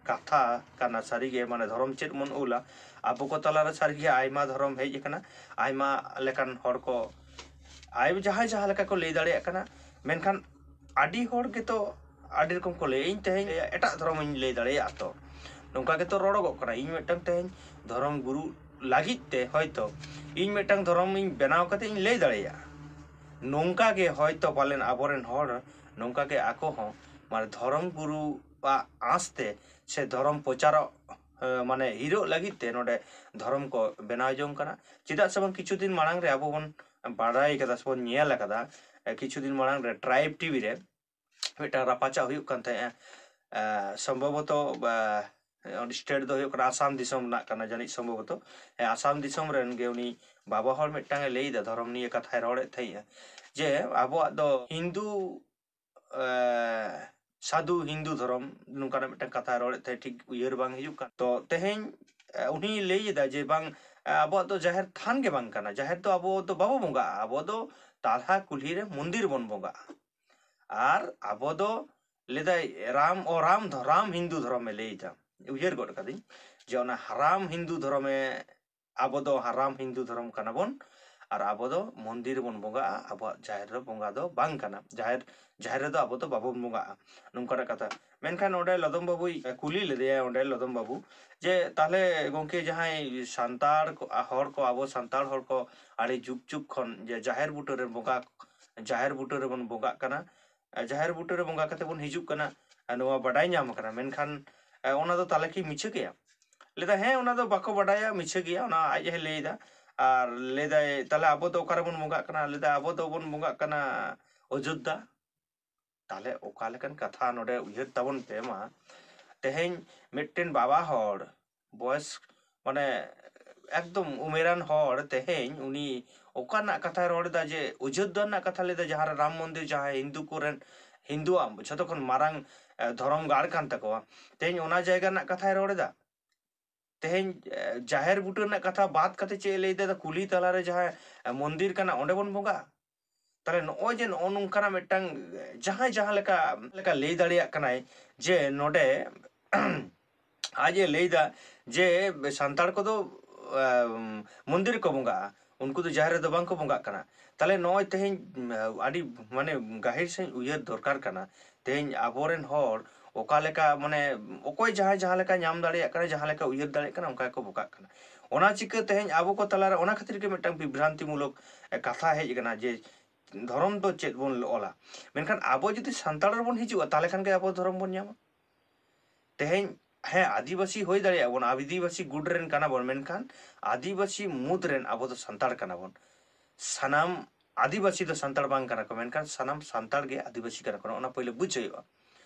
ᱠᱟᱛᱷᱟ ᱠᱟᱱᱟ ᱥᱟᱹᱨᱤᱜᱮ, ᱢᱟᱱᱮ ᱫᱷᱚᱨᱚᱢ ᱪᱮᱫ ᱵᱚᱱ ᱚᱞᱟ? ᱟᱵᱚ ᱠᱚ ᱛᱟᱞᱟᱨᱮ ᱥᱟᱹᱨᱤᱜᱮ ᱟᱭᱢᱟ ᱫᱷᱚᱨᱚᱢ ᱦᱮᱡ ᱟᱠᱟᱱᱟ, ᱟᱭᱢᱟ ᱞᱮᱠᱟᱱ ᱦᱚᱲ ᱠᱚ ᱟᱭ ᱡᱟᱦᱟᱸᱭ ᱡᱟᱦᱟᱸ ᱞᱮᱠᱟ ᱠᱚ ᱞᱟᱹᱭ ᱫᱟᱲᱮᱭᱟᱜ ᱠᱟᱱᱟ, ᱢᱮᱱᱠᱷᱟᱱ ᱟᱹᱰᱤ ᱦᱚᱲ ᱜᱮᱛᱚ ᱟᱹᱰᱤ ᱨᱚᱠᱚᱢ ᱠᱚ ᱞᱟᱹᱭᱟ᱾ ᱤᱧ ᱛᱮᱦᱮᱧ ᱮᱴᱟᱜ ᱫᱷᱚᱨᱚᱢ ᱤᱧ ᱞᱟᱹᱭ ᱫᱟᱲᱮᱭᱟᱜᱼᱟ ᱛᱚ, ᱱᱚᱝᱠᱟ ᱜᱮᱛᱚ ᱨᱚᱲᱚᱜᱚᱜ ᱠᱟᱱᱟ᱾ ᱤᱧ ᱢᱤᱫᱴᱟᱝ ᱛᱮᱦᱮᱧ ᱫᱷᱚᱨᱚᱢ ᱜᱩᱨᱩ ᱞᱟᱹᱜᱤᱫ ᱛᱮ ᱦᱚᱭᱛᱚ ᱤᱧ ᱢᱤᱫᱴᱟᱝ ᱫᱷᱚᱨᱚᱢ ᱤᱧ ᱵᱮᱱᱟᱣ ᱠᱟᱛᱮ ᱤᱧ ᱞᱟᱹᱭ ᱫᱟᱲᱮᱭᱟᱜᱼᱟ᱾ ᱱᱚᱝᱠᱟ ᱜᱮ ᱦᱚᱭᱛᱚ ᱯᱟᱞᱮᱱ ᱟᱵᱚᱨᱮᱱ ᱦᱚᱲ ᱱᱚᱝᱠᱟ ᱜᱮ ᱟᱠᱚ ᱦᱚᱸ ᱢᱟᱱᱮ ᱫᱷᱚᱨᱚᱢ ᱜᱩᱨᱩᱣᱟᱜ ᱟᱸᱥ ᱛᱮ ᱥᱮ ᱫᱷᱚᱨᱚᱢ ᱯᱨᱚᱪᱟᱨᱚᱜ, ᱮ, ᱢᱟᱱᱮ ᱦᱤᱨᱚᱜ ᱞᱟᱹᱜᱤᱫ ᱛᱮ ᱱᱚᱰᱮ ᱫᱷᱚᱨᱚᱢ ᱠᱚ ᱵᱮᱱᱟᱣ ᱡᱚᱝ ᱠᱟᱱᱟ᱾ ᱪᱮᱫᱟᱜ ᱥᱮ ᱵᱟᱝ ᱠᱤᱪᱷᱩ ᱫᱤᱱ ᱢᱟᱲᱟᱝ ᱨᱮ ᱟᱵᱚ ᱵᱚᱱ ᱵᱟᱲᱟᱭ ᱠᱟᱫᱟ ᱥᱮ ᱵᱚᱱ ᱧᱮᱞ ᱟᱠᱟᱫᱟ, ᱮ, ᱠᱤᱪᱷᱩ ᱫᱤᱱ ᱢᱟᱲᱟᱝ ᱨᱮ ᱴᱨᱟᱭᱤᱵᱽ ᱴᱤᱵᱷᱤ ᱨᱮ ᱢᱤᱫᱴᱟᱝ ᱨᱟᱯᱟᱪᱟᱜ ᱦᱩᱭᱩᱜ ᱠᱟᱱ ᱛᱟᱦᱮᱸᱜᱼᱟ᱾ ᱮ, ᱥᱚᱢᱵᱷᱚᱵᱚᱛᱚ, ᱮ, ᱚᱸᱰᱮ ᱥᱴᱮᱴ ᱫᱚ ᱦᱩᱭᱩᱜ ᱠᱟᱱᱟ ᱟᱥᱟᱢ ᱫᱤᱥᱚᱢ ᱨᱮᱱᱟᱜ ᱠᱟᱱᱟ ᱡᱟᱹᱱᱤᱡ ᱥᱚᱢᱵᱷᱚᱵᱚᱛᱚ᱾ ᱮ, ᱟᱥᱟᱢ ᱫᱤᱥᱚᱢ ᱨᱮᱱ ᱜᱮ ᱩᱱᱤ ᱵᱟᱵᱟ ᱦᱚᱲ ᱢᱤᱫᱴᱟᱝ ᱮ ᱞᱟᱹᱭ ᱮᱫᱟ, ᱫᱷᱚᱨᱚᱢ ᱱᱤᱭᱮ ᱠᱟᱛᱷᱟᱭ ᱨᱚᱲᱮᱫ ᱛᱟᱦᱮᱸᱜᱼᱟ ᱡᱮ ᱟᱵᱚᱣᱟᱜ ᱫᱚ ᱦᱤᱱᱫᱩ, ᱮ, ᱥᱟᱫᱷᱩ ᱦᱤᱱᱫᱩ ᱫᱷᱚᱨᱚᱢ, ᱱᱚᱝᱠᱟᱱᱟᱜ ᱢᱤᱫᱴᱟᱝ ᱠᱟᱛᱷᱟᱭ ᱨᱚᱲᱮᱫ ᱛᱟᱦᱮᱸᱫ, ᱴᱷᱤᱠ ᱩᱭᱦᱟᱹᱨ ᱵᱟᱝ ᱦᱤᱡᱩᱜ ᱠᱟᱱ᱾ ᱛᱚ ᱛᱮᱦᱮᱧ, ᱮ, ᱩᱱᱤᱭ ᱞᱟᱹᱭ ᱮᱫᱟ ᱡᱮ ᱵᱟᱝ, ᱮ, ᱟᱵᱚᱣᱟᱜ ᱫᱚ ᱡᱟᱦᱮᱨ ᱛᱷᱟᱱ ᱜᱮ ᱵᱟᱝ ᱠᱟᱱᱟ, ᱡᱟᱦᱮᱨ ᱫᱚ ᱟᱵᱚ ᱫᱚ ᱵᱟᱵᱚ ᱵᱚᱸᱜᱟᱜᱼᱟ, ᱟᱵᱚ ᱫᱚ ᱛᱟᱞᱦᱟ ᱠᱩᱞᱦᱤ ᱨᱮ ᱢᱚᱱᱫᱤᱨ ᱵᱚᱱ ᱵᱚᱸᱜᱟᱜᱼᱟ᱾ ᱟᱨ ᱟᱵᱚ ᱫᱚ ᱞᱟᱹᱭᱫᱟᱭ ᱨᱟᱢ, ᱚ, ᱨᱟᱢ ᱫᱷᱚ-, ᱨᱟᱢ ᱦᱤᱱᱫᱩ ᱫᱷᱚᱨᱚᱢᱮ ᱞᱟᱹᱭ ᱮᱫᱟ, ᱩᱭᱦᱟᱹᱨ ᱜᱚᱫ ᱠᱟᱫᱟᱹᱧ ᱡᱮ ᱚᱱᱟ ᱨᱟᱢ ᱦᱤᱱᱫᱩ ᱫᱷᱚᱨᱚᱢᱮ, ᱟᱵᱚ ᱫᱚ ᱨᱟᱢ ᱦᱤᱱᱫᱩ ᱫᱷᱚᱨᱚᱢ ᱠᱟᱱᱟ ᱵᱚᱱ᱾ ᱟᱨ ᱟᱵᱚ ᱫᱚ ᱢᱚᱱᱫᱤᱨ ᱨᱮᱵᱚᱱ ᱵᱚᱸᱜᱟᱜᱼᱟ, ᱟᱵᱚᱣᱟᱜ ᱡᱟᱦᱮᱨ ᱨᱮ ᱵᱚᱸᱜᱟ ᱫᱚ ᱵᱟᱝ ᱠᱟᱱᱟ, ᱡᱟᱦᱮᱨ ᱡᱟᱦᱮᱨ ᱨᱮᱫᱚ ᱟᱵᱚ ᱫᱚ ᱵᱟᱵᱚᱱ ᱵᱚᱸᱜᱟᱜᱼᱟ, ᱱᱚᱝᱠᱟᱱᱟᱜ ᱠᱟᱛᱷᱟ᱾ ᱢᱮᱱᱠᱷᱟᱱ ᱚᱸᱰᱮ ᱞᱚᱫᱚᱢ ᱵᱟᱹᱵᱩᱭ ᱠᱩᱞᱤ ᱞᱮᱫᱮᱭᱟ, ᱚᱸᱰᱮ ᱞᱚᱫᱚᱢ ᱵᱟᱹᱵᱩ, ᱡᱮ ᱛᱟᱦᱞᱮ ᱜᱚᱢᱠᱮ, ᱡᱟᱦᱟᱸᱭ ᱥᱟᱱᱛᱟᱲ ᱠᱚ, ᱦᱚᱲ ᱠᱚ, ᱟᱵᱚ ᱥᱟᱱᱛᱟᱲ ᱦᱚᱲ ᱠᱚ ᱟᱹᱰᱤ ᱡᱩᱜᱽ ᱡᱩᱜᱽ ᱠᱷᱚᱱ ᱡᱮ ᱡᱟᱦᱮᱨ ᱵᱩᱴᱟᱹ ᱨᱮ ᱵᱚᱸᱜᱟ, ᱡᱟᱦᱮᱨ ᱵᱩᱴᱟᱹ ᱨᱮᱵᱚᱱ ᱵᱚᱸᱜᱟᱜ ᱠᱟᱱᱟ, ᱡᱟᱦᱮᱨ ᱵᱩᱴᱟᱹ ᱨᱮ ᱵᱚᱸᱜᱟ ᱠᱟᱛᱮ ᱵᱚᱱ ᱦᱤᱡᱩᱜ ᱠᱟᱱᱟ, ᱱᱚᱣᱟ ᱵᱟᱰᱟᱭ ᱧᱟᱢ ᱟᱠᱟᱱᱟ, ᱢᱮᱱᱠᱷᱟᱱ ᱚᱱᱟ ᱫᱚ ᱛᱟᱦᱞᱮ ᱠᱤ ᱢᱤᱪᱷᱟᱹ ᱜᱮᱭᱟ? ᱞᱟᱹᱭᱫᱟ, ᱦᱮᱸ, ᱚᱱᱟ ᱫᱚ ᱵᱟᱠᱚ ᱵᱟᱰᱟᱭᱟ, ᱢᱤᱪᱷᱟᱹ ᱜᱮᱭᱟ, ᱚᱱᱟ ᱟᱡ ᱮ ᱞᱟᱹᱭᱫᱟ᱾ ᱟᱨ ᱞᱟᱹᱭᱫᱟᱭ, ᱛᱟᱦᱞᱮ ᱟᱵᱚ ᱫᱚ ᱚᱠᱟ ᱨᱮᱵᱚᱱ ᱵᱚᱸᱜᱟᱜ ᱠᱟᱱᱟ? ᱞᱟᱹᱭᱫᱟ, ᱟᱵᱚ ᱫᱚᱵᱚᱱ ᱵᱚᱸᱜᱟᱜ ᱠᱟᱱᱟ ᱚᱡᱳᱫᱽᱫᱷᱟ᱾ ᱛᱟᱦᱞᱮ ᱚᱠᱟ ᱞᱮᱠᱟᱱ ᱠᱟᱛᱷᱟ ᱱᱚᱰᱮ? ᱩᱭᱦᱟᱹᱨ ᱛᱟᱵᱚᱱ ᱯᱮ ᱢᱟ, ᱛᱮᱦᱮᱧ ᱢᱤᱫᱴᱮᱱ ᱵᱟᱵᱟ ᱦᱚᱲ, ᱵᱚᱭᱮᱥ, ᱢᱟᱱᱮ, ᱮᱠᱫᱚᱢ ᱩᱢᱮᱨᱟᱱ ᱦᱚᱲ, ᱛᱮᱦᱮᱧ ᱩᱱᱤ ᱚᱠᱟ ᱨᱮᱱᱟᱜ ᱠᱟᱛᱷᱟᱭ ᱨᱚᱲ ᱮᱫᱟ? ᱡᱮ ᱚᱡᱳᱫᱽᱫᱷᱟ ᱨᱮᱱᱟᱜ ᱠᱟᱛᱷᱟ ᱞᱟᱹᱭ ᱮᱫᱟ, ᱡᱟᱦᱟᱸ ᱨᱮ ᱨᱟᱢ ᱢᱚᱱᱫᱤᱨ, ᱡᱟᱦᱟᱸ ᱦᱤᱱᱫᱩ ᱠᱚᱨᱮᱱ, ᱦᱤᱱᱫᱩᱣᱟᱜ ᱡᱷᱚᱛᱚ ᱠᱷᱚᱱ ᱢᱟᱨᱟᱝ, ᱮ, ᱫᱷᱚᱨᱚᱢ ᱜᱟᱲ ᱠᱟᱱ ᱛᱟᱠᱚᱣᱟ᱾ ᱛᱮᱦᱮᱧ ᱚᱱᱟ ᱡᱟᱭᱜᱟ ᱨᱮᱱᱟᱜ ᱠᱟᱛᱷᱟᱭ ᱨᱚᱲ ᱮᱫᱟ᱾ ᱛᱮᱦᱮᱧ, ᱮ, ᱡᱟᱦᱮᱨ ᱵᱩᱴᱟᱹ ᱨᱮᱱᱟᱜ ᱠᱟᱛᱷᱟ ᱵᱟᱫ ᱠᱟᱛᱮ ᱪᱮᱫ ᱮ ᱞᱟᱹᱭ ᱮᱫᱟ? ᱠᱩᱞᱦᱤ ᱛᱟᱞᱟᱨᱮ ᱡᱟᱦᱟᱸ, ᱮ, ᱢᱚᱱᱫᱤᱨ ᱠᱟᱱᱟ, ᱚᱸᱰᱮ ᱵᱚᱱ ᱵᱚᱸᱜᱟᱜᱼᱟ᱾ ᱛᱟᱦᱞᱮ ᱱᱚᱜᱼᱚᱭ ᱡᱮ ᱱᱚᱜᱼᱚ ᱱᱚᱝᱠᱟᱱᱟᱜ ᱢᱤᱫᱴᱟᱝ, ᱮ, ᱡᱟᱦᱟᱸᱭ ᱡᱟᱦᱟᱸ ᱞᱮᱠᱟ, ᱞᱮᱠᱟ ᱞᱟᱹᱭ ᱫᱟᱲᱮᱭᱟᱜ ᱠᱟᱱᱟᱭ ᱡᱮ ᱱᱚᱰᱮ ᱟᱡ ᱮ ᱞᱟᱹᱭᱫᱟ ᱡᱮ ᱥᱟᱱᱛᱟᱲ ᱠᱚᱫᱚ, ᱮ, ᱢᱚᱱᱫᱤᱨ ᱨᱮᱠᱚ ᱵᱚᱸᱜᱟᱜᱼᱟ, ᱩᱱᱠᱩ ᱫᱚ ᱡᱟᱦᱮᱨ ᱨᱮᱫᱚ ᱵᱟᱝ ᱠᱚ ᱵᱚᱸᱜᱟᱜ ᱠᱟᱱᱟ᱾ ᱛᱟᱦᱞᱮ ᱱᱚᱜᱼᱚᱭ ᱛᱮᱦᱮᱧ, ᱮ, ᱟᱹᱰᱤ, ᱢᱟᱱᱮ, ᱜᱟᱹᱦᱤᱨ ᱥᱟᱺᱦᱤᱡ ᱩᱭᱦᱟᱹᱨ ᱫᱚᱨᱠᱟᱨ ᱠᱟᱱᱟ᱾ ᱛᱮᱦᱮᱧ ᱟᱵᱚᱨᱮᱱ ᱦᱚᱲ ᱚᱠᱟ ᱞᱮᱠᱟ, ᱢᱟᱱᱮ, ᱚᱠᱚᱭ ᱡᱟᱦᱟᱸᱭ ᱡᱟᱦᱟᱸ ᱞᱮᱠᱟ ᱧᱟᱢ ᱫᱟᱲᱮᱭᱟᱜ ᱠᱟᱱᱟ, ᱡᱟᱦᱟᱸ ᱞᱮᱠᱟ ᱩᱭᱦᱟᱹᱨ ᱫᱟᱲᱮᱭᱟᱜ ᱠᱟᱱᱟ, ᱚᱱᱠᱟ ᱜᱮᱠᱚ ᱵᱚᱸᱜᱟᱜ ᱠᱟᱱᱟ᱾ ᱚᱱᱟ ᱪᱤᱠᱟᱹ ᱛᱮᱦᱮᱧ ᱟᱵᱚ ᱠᱚ ᱛᱟᱞᱟᱨᱮ ᱚᱱᱟ ᱠᱷᱟᱹᱛᱤᱨ ᱜᱮ ᱢᱤᱫᱴᱟᱝ ᱵᱤᱵᱷᱨᱟᱱᱛᱤᱢᱩᱞᱚᱠ, ᱮ, ᱠᱟᱛᱷᱟ ᱦᱮᱡ ᱟᱠᱟᱱᱟ ᱡᱮ ᱫᱷᱚᱨᱚᱢ ᱫᱚ ᱪᱮᱫ ᱵᱚᱱ ᱚᱞᱟ? ᱢᱮᱱᱠᱷᱟᱱ ᱟᱵᱚ ᱡᱩᱫᱤ ᱥᱟᱱᱛᱟᱲ ᱨᱮᱵᱚᱱ ᱦᱤᱡᱩᱜᱼᱟ, ᱛᱟᱦᱞᱮ ᱠᱷᱟᱱ ᱜᱮ ᱟᱵᱚ ᱫᱷᱚᱨᱚᱢ ᱵᱚᱱ ᱧᱟᱢᱟ᱾ ᱛᱮᱦᱮᱧ, ᱦᱮᱸ, ᱟᱹᱫᱤᱵᱟᱹᱥᱤ ᱦᱩᱭ ᱫᱟᱲᱮᱭᱟᱜᱼᱟ ᱵᱚᱱ, ᱟᱹᱫᱤᱵᱟᱹᱥᱤ ᱜᱩᱴ ᱨᱮᱱ ᱠᱟᱱᱟ ᱵᱚᱱ, ᱢᱮᱱᱠᱷᱟᱱ ᱟᱹᱫᱤᱵᱟᱹᱥᱤ ᱢᱩᱫᱽ ᱨᱮᱱ ᱟᱵᱚ ᱫᱚ ᱥᱟᱱᱛᱟᱲ ᱠᱟᱱᱟ ᱵᱚᱱ᱾ ᱥᱟᱱᱟᱢ ᱟᱹᱫᱤᱵᱟᱹᱥᱤ ᱫᱚ ᱥᱟᱱᱛᱟᱲ ᱵᱟᱝ ᱠᱟᱱᱟ ᱠᱚ, ᱢᱮᱱᱠᱷᱟᱱ ᱥᱟᱱᱟᱢ ᱥᱟᱱᱛᱟᱲ ᱜᱮ ᱟᱹᱫᱤᱵᱟᱹᱥᱤ ᱠᱟᱱᱟ ᱠᱚ, ᱱᱚᱜᱼᱚ ᱱᱟ ᱯᱳᱭᱞᱳ ᱵᱩᱡᱷᱟᱹᱣ ᱦᱩᱭᱩᱜᱼᱟ᱾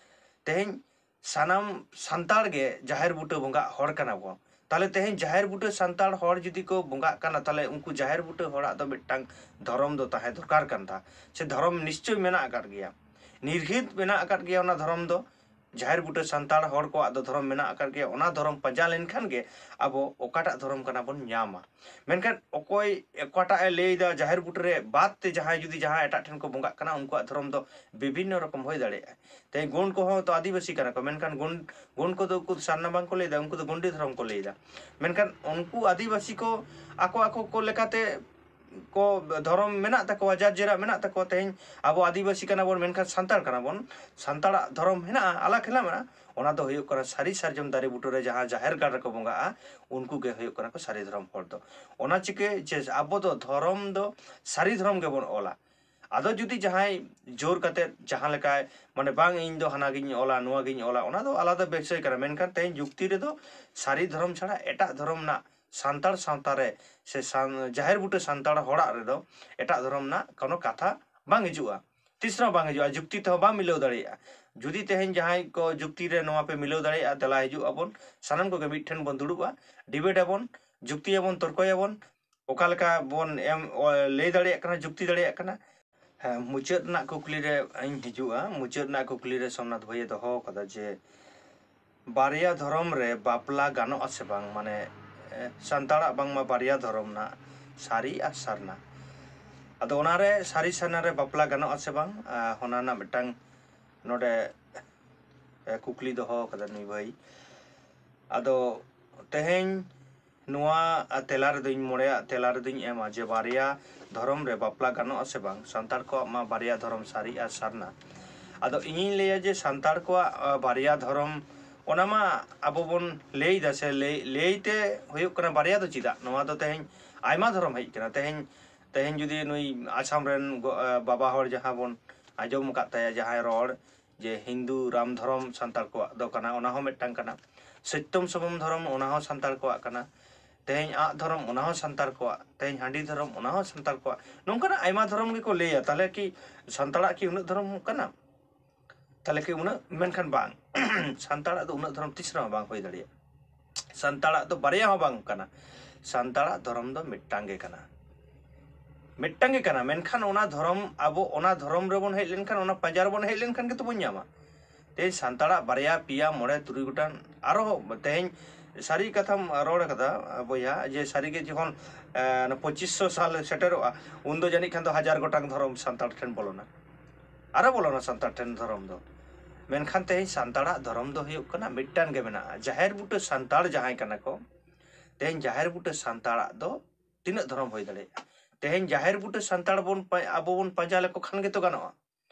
ᱛᱮᱦᱮᱧ ᱥᱟᱱᱟᱢ ᱥᱟᱱᱛᱟᱲ ᱜᱮ ᱡᱟᱦᱮᱨ ᱵᱩᱴᱟᱹ ᱵᱚᱸᱜᱟᱜ ᱦᱚᱲ ᱠᱟᱱᱟ ᱵᱚᱱ᱾ ᱛᱟᱦᱞᱮ ᱛᱮᱦᱮᱧ ᱡᱟᱦᱮᱨ ᱵᱩᱴᱟᱹ ᱥᱟᱱᱛᱟᱲ ᱦᱚᱲ ᱡᱩᱫᱤ ᱠᱚ ᱵᱚᱸᱜᱟᱜ ᱠᱟᱱᱟ, ᱛᱟᱦᱞᱮ ᱩᱱᱠᱩ ᱡᱟᱦᱮᱨ ᱵᱩᱴᱟᱹ ᱦᱚᱲᱟᱜ ᱫᱚ ᱢᱤᱫᱴᱟᱝ ᱫᱷᱚᱨᱚᱢ ᱫᱚ ᱛᱟᱦᱮᱸ ᱫᱚᱨᱠᱟᱨ ᱠᱟᱱ ᱛᱟ-, ᱥᱮ ᱫᱷᱚᱨᱚᱢ ᱱᱤᱥᱪᱳᱭ ᱢᱮᱱᱟᱜ ᱟᱠᱟᱫ ᱜᱮᱭᱟ, ᱱᱤᱨᱜᱷᱤᱛ ᱢᱮᱱᱟᱜ ᱟᱠᱟᱫ ᱜᱮᱭᱟ ᱚᱱᱟ ᱫᱷᱚᱨᱚᱢ ᱫᱚ᱾ ᱡᱟᱦᱮᱨ ᱵᱩᱴᱟᱹ ᱥᱟᱱᱛᱟᱲ ᱦᱚᱲ ᱠᱚᱣᱟᱜ ᱫᱚ ᱫᱷᱚᱨᱚᱢ ᱢᱮᱱᱟᱜ ᱟᱠᱟᱫ ᱜᱮᱭᱟ, ᱚᱱᱟ ᱫᱷᱚᱨᱚᱢ ᱯᱟᱸᱡᱟ ᱞᱮᱱᱠᱷᱟᱱ ᱜᱮ ᱟᱵᱚ ᱚᱠᱟᱴᱟᱜ ᱫᱷᱚᱨᱚᱢ ᱠᱟᱱᱟ ᱵᱚᱱ ᱧᱟᱢᱟ᱾ ᱢᱮᱱᱠᱷᱟᱱ ᱚᱠᱚᱭ ᱚᱠᱟᱴᱟᱜ ᱮ ᱞᱟᱹᱭ ᱮᱫᱟ, ᱡᱟᱦᱮᱨ ᱵᱩᱴᱟᱹ ᱨᱮ ᱵᱟᱫ ᱛᱮ ᱡᱟᱦᱟᱸᱭ ᱡᱩᱫᱤ ᱡᱟᱦᱟᱸ ᱮᱴᱟᱜ ᱴᱷᱮᱱ ᱠᱚ ᱵᱚᱸᱜᱟᱜ ᱠᱟᱱᱟ, ᱩᱱᱠᱩᱣᱟᱜ ᱫᱷᱚᱨᱚᱢ ᱫᱚ ᱵᱤᱵᱷᱤᱱᱱᱚ ᱨᱚᱠᱚᱢ ᱦᱩᱭ ᱫᱟᱲᱮᱭᱟᱜᱼᱟ᱾ ᱛᱮᱦᱮᱧ ᱜᱳᱸᱰ ᱠᱚᱦᱚᱸ ᱛᱚ ᱟᱹᱫᱤᱵᱟᱹᱥᱤ ᱠᱟᱱᱟ ᱠᱚ, ᱢᱮᱱᱠᱷᱟᱱ ᱜᱳᱸᱰ, ᱜᱳᱸᱰ ᱠᱚᱫᱚ ᱩᱱᱠᱩ ᱥᱟᱨᱱᱟ ᱵᱟᱝ ᱠᱚ ᱞᱟᱹᱭ ᱮᱫᱟ, ᱩᱱᱠᱩ ᱫᱚ ᱜᱳᱸᱰᱤ ᱫᱷᱚᱨᱚᱢ ᱠᱚ ᱞᱟᱹᱭ ᱮᱫᱟ᱾ ᱢᱮᱱᱠᱷᱟᱱ ᱩᱱᱠᱩ ᱟᱹᱫᱤᱵᱟᱹᱥᱤ ᱠᱚ ᱟᱠᱚ ᱟᱠᱚ ᱠᱚ ᱞᱮᱠᱟᱛᱮ ᱠᱚ ᱫᱷᱚᱨᱚᱢ ᱢᱮᱱᱟᱜ ᱛᱟᱠᱚᱣᱟ, ᱡᱟᱨ ᱡᱮᱨᱟᱜ ᱢᱮᱱᱟᱜ ᱛᱟᱠᱚᱣᱟ᱾ ᱛᱮᱦᱮᱧ ᱟᱵᱚ ᱟᱹᱫᱤᱵᱟᱹᱥᱤ ᱠᱟᱱᱟ ᱵᱚᱱ, ᱢᱮᱱᱠᱷᱟᱱ ᱥᱟᱱᱛᱟᱲ ᱠᱟᱱᱟ ᱵᱚᱱ, ᱥᱟᱱᱛᱟᱲᱟᱜ ᱫᱷᱚᱨᱚᱢ ᱦᱮᱱᱟᱜᱼᱟ, ᱟᱞᱟᱜᱽ ᱦᱮᱱᱟᱜᱼᱟ᱾ ᱚᱱᱟ ᱫᱚ ᱦᱩᱭᱩᱜ ᱠᱟᱱᱟ ᱥᱟᱹᱨᱤ ᱥᱟᱨᱡᱚᱢ ᱫᱟᱨᱮ ᱵᱩᱴᱟᱹ ᱨᱮ ᱡᱟᱦᱟᱸ ᱡᱟᱦᱮᱨ ᱜᱟᱲ ᱨᱮᱠᱚ ᱵᱚᱸᱜᱟᱜᱼᱟ, ᱩᱱᱠᱩ ᱜᱮ ᱦᱩᱭᱩᱜ ᱠᱟᱱᱟ ᱠᱚ ᱥᱟᱹᱨᱤ ᱫᱷᱚᱨᱚᱢ ᱦᱚᱲ ᱫᱚ᱾ ᱚᱱᱟ ᱪᱤᱠᱟᱹ ᱡᱮ ᱟᱵᱚ ᱫᱚ ᱫᱷᱚᱨᱚᱢ ᱫᱚ ᱥᱟᱹᱨᱤ ᱫᱷᱚᱨᱚᱢ ᱜᱮᱵᱚᱱ ᱚᱞᱟ᱾ ᱟᱫᱚ ᱡᱩᱫᱤ ᱡᱟᱦᱟᱸᱭ ᱡᱳᱨ ᱠᱟᱛᱮ ᱡᱟᱦᱟᱸ ᱞᱮᱠᱟᱭ, ᱢᱟᱱᱮ, "ᱵᱟᱝ, ᱤᱧ ᱫᱚ ᱦᱟᱱᱟ ᱜᱤᱧ ᱚᱞᱟ, ᱱᱚᱣᱟ ᱜᱤᱧ ᱚᱞᱟ", ᱚᱱᱟ ᱫᱚ ᱟᱞᱟᱫᱟ ᱵᱤᱥᱚᱭ ᱠᱟᱱᱟ᱾ ᱢᱮᱱᱠᱷᱟᱱ ᱛᱮᱦᱮᱧ ᱡᱩᱠᱛᱤ ᱨᱮᱫᱚ ᱥᱟᱹᱨᱤ ᱫᱷᱚᱨᱚᱢ ᱪᱷᱟᱲᱟ ᱮᱴᱟᱜ ᱫᱷᱚᱨᱚᱢ ᱨᱮᱱᱟᱜ ᱥᱟᱱᱛᱟᱲ ᱥᱟᱶᱛᱟ ᱨᱮ ᱥᱮ ᱥᱟᱱ-, ᱡᱟᱦᱮᱨ ᱵᱩᱴᱟᱹ ᱥᱟᱱᱛᱟᱲ ᱦᱚᱲᱟᱜ ᱨᱮᱫᱚ ᱮᱴᱟᱜ ᱫᱷᱚᱨᱚᱢ ᱨᱮᱱᱟᱜ ᱠᱳᱱᱳ ᱠᱟᱛᱷᱟ ᱵᱟᱝ ᱦᱤᱡᱩᱜᱼᱟ, ᱛᱤᱥ ᱨᱮᱦᱚᱸ ᱵᱟᱝ ᱦᱤᱡᱩᱜᱼᱟ, ᱡᱩᱠᱛᱤ ᱛᱮᱦᱚᱸ ᱵᱟᱢ ᱢᱤᱞᱟᱹᱣ ᱫᱟᱲᱮᱭᱟᱜᱼᱟ᱾ ᱡᱩᱫᱤ ᱛᱮᱦᱮᱧ ᱡᱟᱦᱟᱸᱭ ᱠᱚ ᱡᱩᱠᱛᱤ ᱨᱮ ᱱᱚᱣᱟ ᱯᱮ ᱢᱤᱞᱟᱹᱣ ᱫᱟᱲᱮᱭᱟᱜᱼᱟ, ᱫᱮᱞᱟ ᱦᱤᱡᱩᱜ ᱟᱵᱚᱱ, ᱥᱟᱱᱟᱢ ᱠᱚᱜᱮ ᱢᱤᱫ ᱴᱷᱮᱱ ᱵᱚᱱ ᱫᱩᱲᱩᱵᱼᱟ, ᱰᱤᱵᱮᱴ ᱟᱵᱚᱱ, ᱡᱩᱠᱛᱤᱭᱟᱵᱚᱱ, ᱛᱚᱨᱠᱚᱭᱟᱵᱚᱱ, ᱚᱠᱟ ᱞᱮᱠᱟ ᱵᱚᱱ ᱮᱢ, ᱚ, ᱞᱟᱹᱭ ᱫᱟᱲᱮᱭᱟᱜ ᱠᱟᱱᱟ, ᱡᱩᱠᱛᱤ ᱫᱟᱲᱮᱭᱟᱜ ᱠᱟᱱᱟ᱾ ᱦᱮᱸ, ᱢᱩᱪᱟᱹᱫ ᱨᱮᱱᱟᱜ ᱠᱩᱠᱞᱤ ᱨᱮ ᱤᱧ ᱦᱤᱡᱩᱜᱼᱟ᱾ ᱢᱩᱪᱟᱹᱫ ᱨᱮᱱᱟᱜ ᱠᱩᱠᱞᱤ ᱨᱮ ᱥᱳᱢᱱᱟᱛᱷ ᱵᱷᱟᱹᱭᱮ ᱫᱚᱦᱚ ᱟᱠᱟᱫᱟ ᱡᱮ, ᱵᱟᱨᱭᱟ ᱫᱷᱚᱨᱚᱢ ᱨᱮ ᱵᱟᱯᱞᱟ ᱜᱟᱱᱚᱜ ᱟᱥᱮ ᱵᱟᱝ? ᱢᱟᱱᱮ, ᱮ, ᱥᱟᱱᱛᱟᱲᱟᱜ ᱵᱟᱝᱢᱟ ᱵᱟᱨᱭᱟ ᱫᱷᱚᱨᱚᱢ ᱨᱮᱱᱟᱜ, ᱥᱟᱹᱨᱤ ᱟᱨ ᱥᱟᱨᱱᱟ᱾ ᱟᱫᱚ ᱚᱱᱟᱨᱮ ᱥᱟᱹᱨᱤ ᱥᱟᱨᱱᱟ ᱨᱮ ᱵᱟᱯᱞᱟ ᱜᱟᱱᱚᱜ ᱟᱥᱮ ᱵᱟᱝ, ᱟ, ᱚᱱᱟ ᱨᱮᱱᱟᱜ ᱢᱤᱫᱴᱟᱝ ᱱᱚᱰᱮ, ᱮ, ᱠᱩᱠᱞᱤ ᱫᱚᱦᱚ ᱟᱠᱟᱫᱟ ᱱᱩᱭ ᱵᱷᱟᱹᱭ᱾ ᱟᱫᱚ ᱛᱮᱦᱮᱧ ᱱᱚᱣᱟ ᱛᱮᱞᱟ ᱨᱮᱫᱚᱧ, ᱢᱚᱬᱮᱭᱟᱜ ᱛᱮᱞᱟ ᱨᱮᱫᱚᱧ ᱮᱢᱟ ᱡᱮ ᱵᱟᱨᱭᱟ ᱫᱷᱚᱨᱚᱢ ᱨᱮ ᱵᱟᱯᱞᱟ ᱜᱟᱱᱚᱜ ᱟᱥᱮ ᱵᱟᱝ? ᱥᱟᱱᱛᱟᱲ ᱠᱚᱣᱟᱜ ᱢᱟ ᱵᱟᱨᱭᱟ ᱫᱷᱚᱨᱚᱢ, ᱥᱟᱹᱨᱤ ᱟᱨ ᱥᱟᱨᱱᱟ᱾ ᱟᱫᱚ ᱤᱧᱤᱧ ᱞᱟᱹᱭᱟ ᱡᱮ ᱥᱟᱱᱛᱟᱲ ᱠᱚᱣᱟᱜ, ᱟ, ᱵᱟᱨᱭᱟ ᱫᱷᱚᱨᱚᱢ, ᱚᱱᱟ ᱢᱟ ᱟᱵᱚ ᱵᱚᱱ ᱞᱟᱹᱭ ᱫᱟ ᱥᱮ ᱞᱟᱹᱭ, ᱞᱟᱹᱭ ᱛᱮ ᱦᱩᱭᱩᱜ ᱠᱟᱱᱟ ᱵᱟᱨᱭᱟ ᱫᱚ ᱪᱮᱫᱟᱜ? ᱱᱚᱣᱟ ᱫᱚ ᱛᱮᱦᱮᱧ ᱟᱭᱢᱟ ᱫᱷᱚᱨᱚᱢ ᱦᱮᱡ ᱠᱟᱱᱟ᱾ ᱛᱮᱦᱮᱧ, ᱛᱮᱦᱮᱧ ᱡᱩᱫᱤ ᱱᱩᱭ ᱟᱥᱟᱢ ᱨᱮᱱ ᱜᱚ-, ᱟ, ᱵᱟᱵᱟ ᱦᱚᱲ ᱡᱟᱦᱟᱸ ᱵᱚᱱ ᱟᱸᱡᱚᱢ ᱟᱠᱟᱫ ᱛᱟᱭᱟ, ᱡᱟᱦᱟᱸᱭ ᱨᱚᱲ, ᱡᱮ ᱦᱤᱱᱫᱩ ᱨᱟᱢ ᱫᱷᱚᱨᱚᱢ ᱥᱟᱱᱛᱟᱲ ᱠᱚᱣᱟᱜ ᱫᱚ ᱠᱟᱱᱟ, ᱚᱱᱟ ᱦᱚᱸ ᱢᱤᱫᱴᱟᱝ ᱠᱟᱱᱟ᱾ ᱥᱚᱛᱭᱚᱢ ᱥᱩᱵᱷᱚᱢ ᱫᱷᱚᱨᱚᱢ, ᱚᱱᱟ ᱦᱚᱸ ᱥᱟᱱᱛᱟᱲ ᱠᱚᱣᱟᱜ ᱠᱟᱱᱟ᱾ ᱛᱮᱦᱮᱧ ᱟᱜ ᱫᱷᱚᱨᱚᱢ, ᱚᱱᱟ ᱦᱚᱸ ᱥᱟᱱᱛᱟᱲ ᱠᱚᱣᱟᱜ᱾ ᱛᱮᱦᱮᱧ ᱦᱟᱺᱰᱤ ᱫᱷᱚᱨᱚᱢ, ᱚᱱᱟ ᱦᱚᱸ ᱥᱟᱱᱛᱟᱲ ᱠᱚᱣᱟᱜ᱾ ᱱᱚᱝᱠᱟᱱᱟᱜ ᱟᱭᱢᱟ ᱫᱷᱚᱨᱚᱢ ᱜᱮᱠᱚ ᱞᱟᱹᱭᱟ᱾ ᱛᱟᱦᱞᱮ ᱠᱤ ᱥᱟᱱᱛᱟᱲᱟᱜ ᱠᱤ ᱩᱱᱟᱹᱜ ᱫᱷᱚᱨᱚᱢ ᱠᱟᱱᱟ? ᱛᱟᱦᱞᱮ ᱠᱤ ᱩᱱᱟᱹᱜ? ᱢᱮᱱᱠᱷᱟᱱ ᱵᱟᱝ, ᱥᱟᱱᱛᱟᱲᱟᱜ ᱫᱚ ᱩᱱᱟᱹᱜ ᱫᱷᱚᱨᱚᱢ ᱛᱤᱥ ᱨᱮᱦᱚᱸ ᱵᱟᱝ ᱦᱩᱭ ᱫᱟᱲᱮᱭᱟᱜᱼᱟ᱾ ᱥᱟᱱᱛᱟᱲᱟᱜ ᱫᱚ ᱵᱟᱨᱭᱟ ᱦᱚᱸ ᱵᱟᱝ ᱠᱟᱱᱟ, ᱥᱟᱱᱛᱟᱲᱟᱜ ᱫᱷᱚᱨᱚᱢ ᱫᱚ ᱢᱤᱫᱴᱟᱝ ᱜᱮ ᱠᱟᱱᱟ᱾ ᱢᱤᱫᱴᱟᱝ ᱜᱮ ᱠᱟᱱᱟ, ᱢᱮᱱᱠᱷᱟᱱ ᱚᱱᱟ ᱫᱷᱚᱨᱚᱢ, ᱟᱵᱚ ᱚᱱᱟ ᱫᱷᱚᱨᱚᱢ ᱨᱮᱵᱚᱱ ᱦᱮᱡ ᱞᱮᱱᱠᱷᱟᱱ, ᱚᱱᱟ ᱯᱟᱸᱡᱟ ᱨᱮᱵᱚᱱ ᱦᱮᱡ ᱞᱮᱱᱠᱷᱟᱱ ᱜᱮᱛᱚ ᱵᱚᱱ ᱧᱟᱢᱟ᱾ ᱛᱮᱦᱮᱧ ᱥᱟᱱᱛᱟᱲᱟᱜ ᱵᱟᱨᱭᱟ, ᱯᱮᱭᱟ, ᱢᱚᱬᱮ, ᱛᱩᱨᱩᱭ ᱜᱚᱴᱟᱝ, ᱟᱨᱦᱚᱸ ᱛᱮᱦᱮᱧ ᱥᱟᱹᱨᱤ ᱠᱟᱛᱷᱟᱢ ᱨᱚᱲ ᱠᱟᱫᱟ ᱵᱚᱭᱦᱟ, ᱡᱮ ᱥᱟᱹᱨᱤᱜᱮ ᱡᱚᱠᱷᱚᱱ, ᱮ, ᱯᱚᱸᱪᱤᱥ ᱥᱚ ᱥᱟᱞ ᱥᱮᱴᱮᱨᱚᱜᱼᱟ, ᱩᱱᱫᱚ ᱡᱟᱹᱱᱤᱡ ᱠᱷᱟᱱ ᱫᱚ ᱦᱟᱡᱟᱨ ᱜᱚᱴᱟᱝ ᱫᱷᱚᱨᱚᱢ ᱥᱟᱱᱛᱟᱲ ᱴᱷᱮᱱ ᱵᱚᱞᱚᱱᱟ, ᱟᱨᱚ ᱵᱚᱞᱚᱱᱟ ᱥᱟᱱᱛᱟᱲ ᱴᱷᱮᱱ ᱫᱷᱚᱨᱚᱢ ᱫᱚ᱾ ᱢᱮᱱᱠᱷᱟᱱ ᱛᱮᱦᱮᱧ ᱥᱟᱱᱛᱟᱲᱟᱜ ᱫᱷᱚᱨᱚᱢ ᱫᱚ ᱦᱩᱭᱩᱜ ᱠᱟᱱᱟ ᱢᱤᱫᱴᱟᱝ ᱜᱮ ᱢᱮᱱᱟᱜᱼᱟ, ᱡᱟᱦᱮᱨ ᱵᱩᱴᱟᱹ ᱥᱟᱱᱛᱟᱲ ᱡᱟᱦᱟᱸᱭ ᱠᱟᱱᱟ ᱠᱚ, ᱛᱮᱦᱮᱧ ᱡᱟᱦᱮᱨ ᱵᱩᱴᱟᱹ ᱥᱟᱱᱛᱟᱲᱟᱜ ᱫᱚ ᱛᱤᱱᱟᱹᱜ ᱫᱷᱚᱨᱚᱢ ᱦᱩᱭ ᱫᱟᱲᱮᱭᱟᱜᱼᱟ? ᱛᱮᱦᱮᱧ ᱡᱟᱦᱮᱨ ᱵᱩᱴᱟᱹ ᱥᱟᱱᱛᱟᱲ ᱵᱚᱱ ᱯᱟ- ᱟᱵᱚ ᱵᱚᱱ ᱯᱟᱸᱡᱟ ᱞᱮᱠᱚ ᱠᱷᱟᱱ ᱜᱮᱛᱚ ᱜᱟᱱᱚᱜᱼᱟ᱾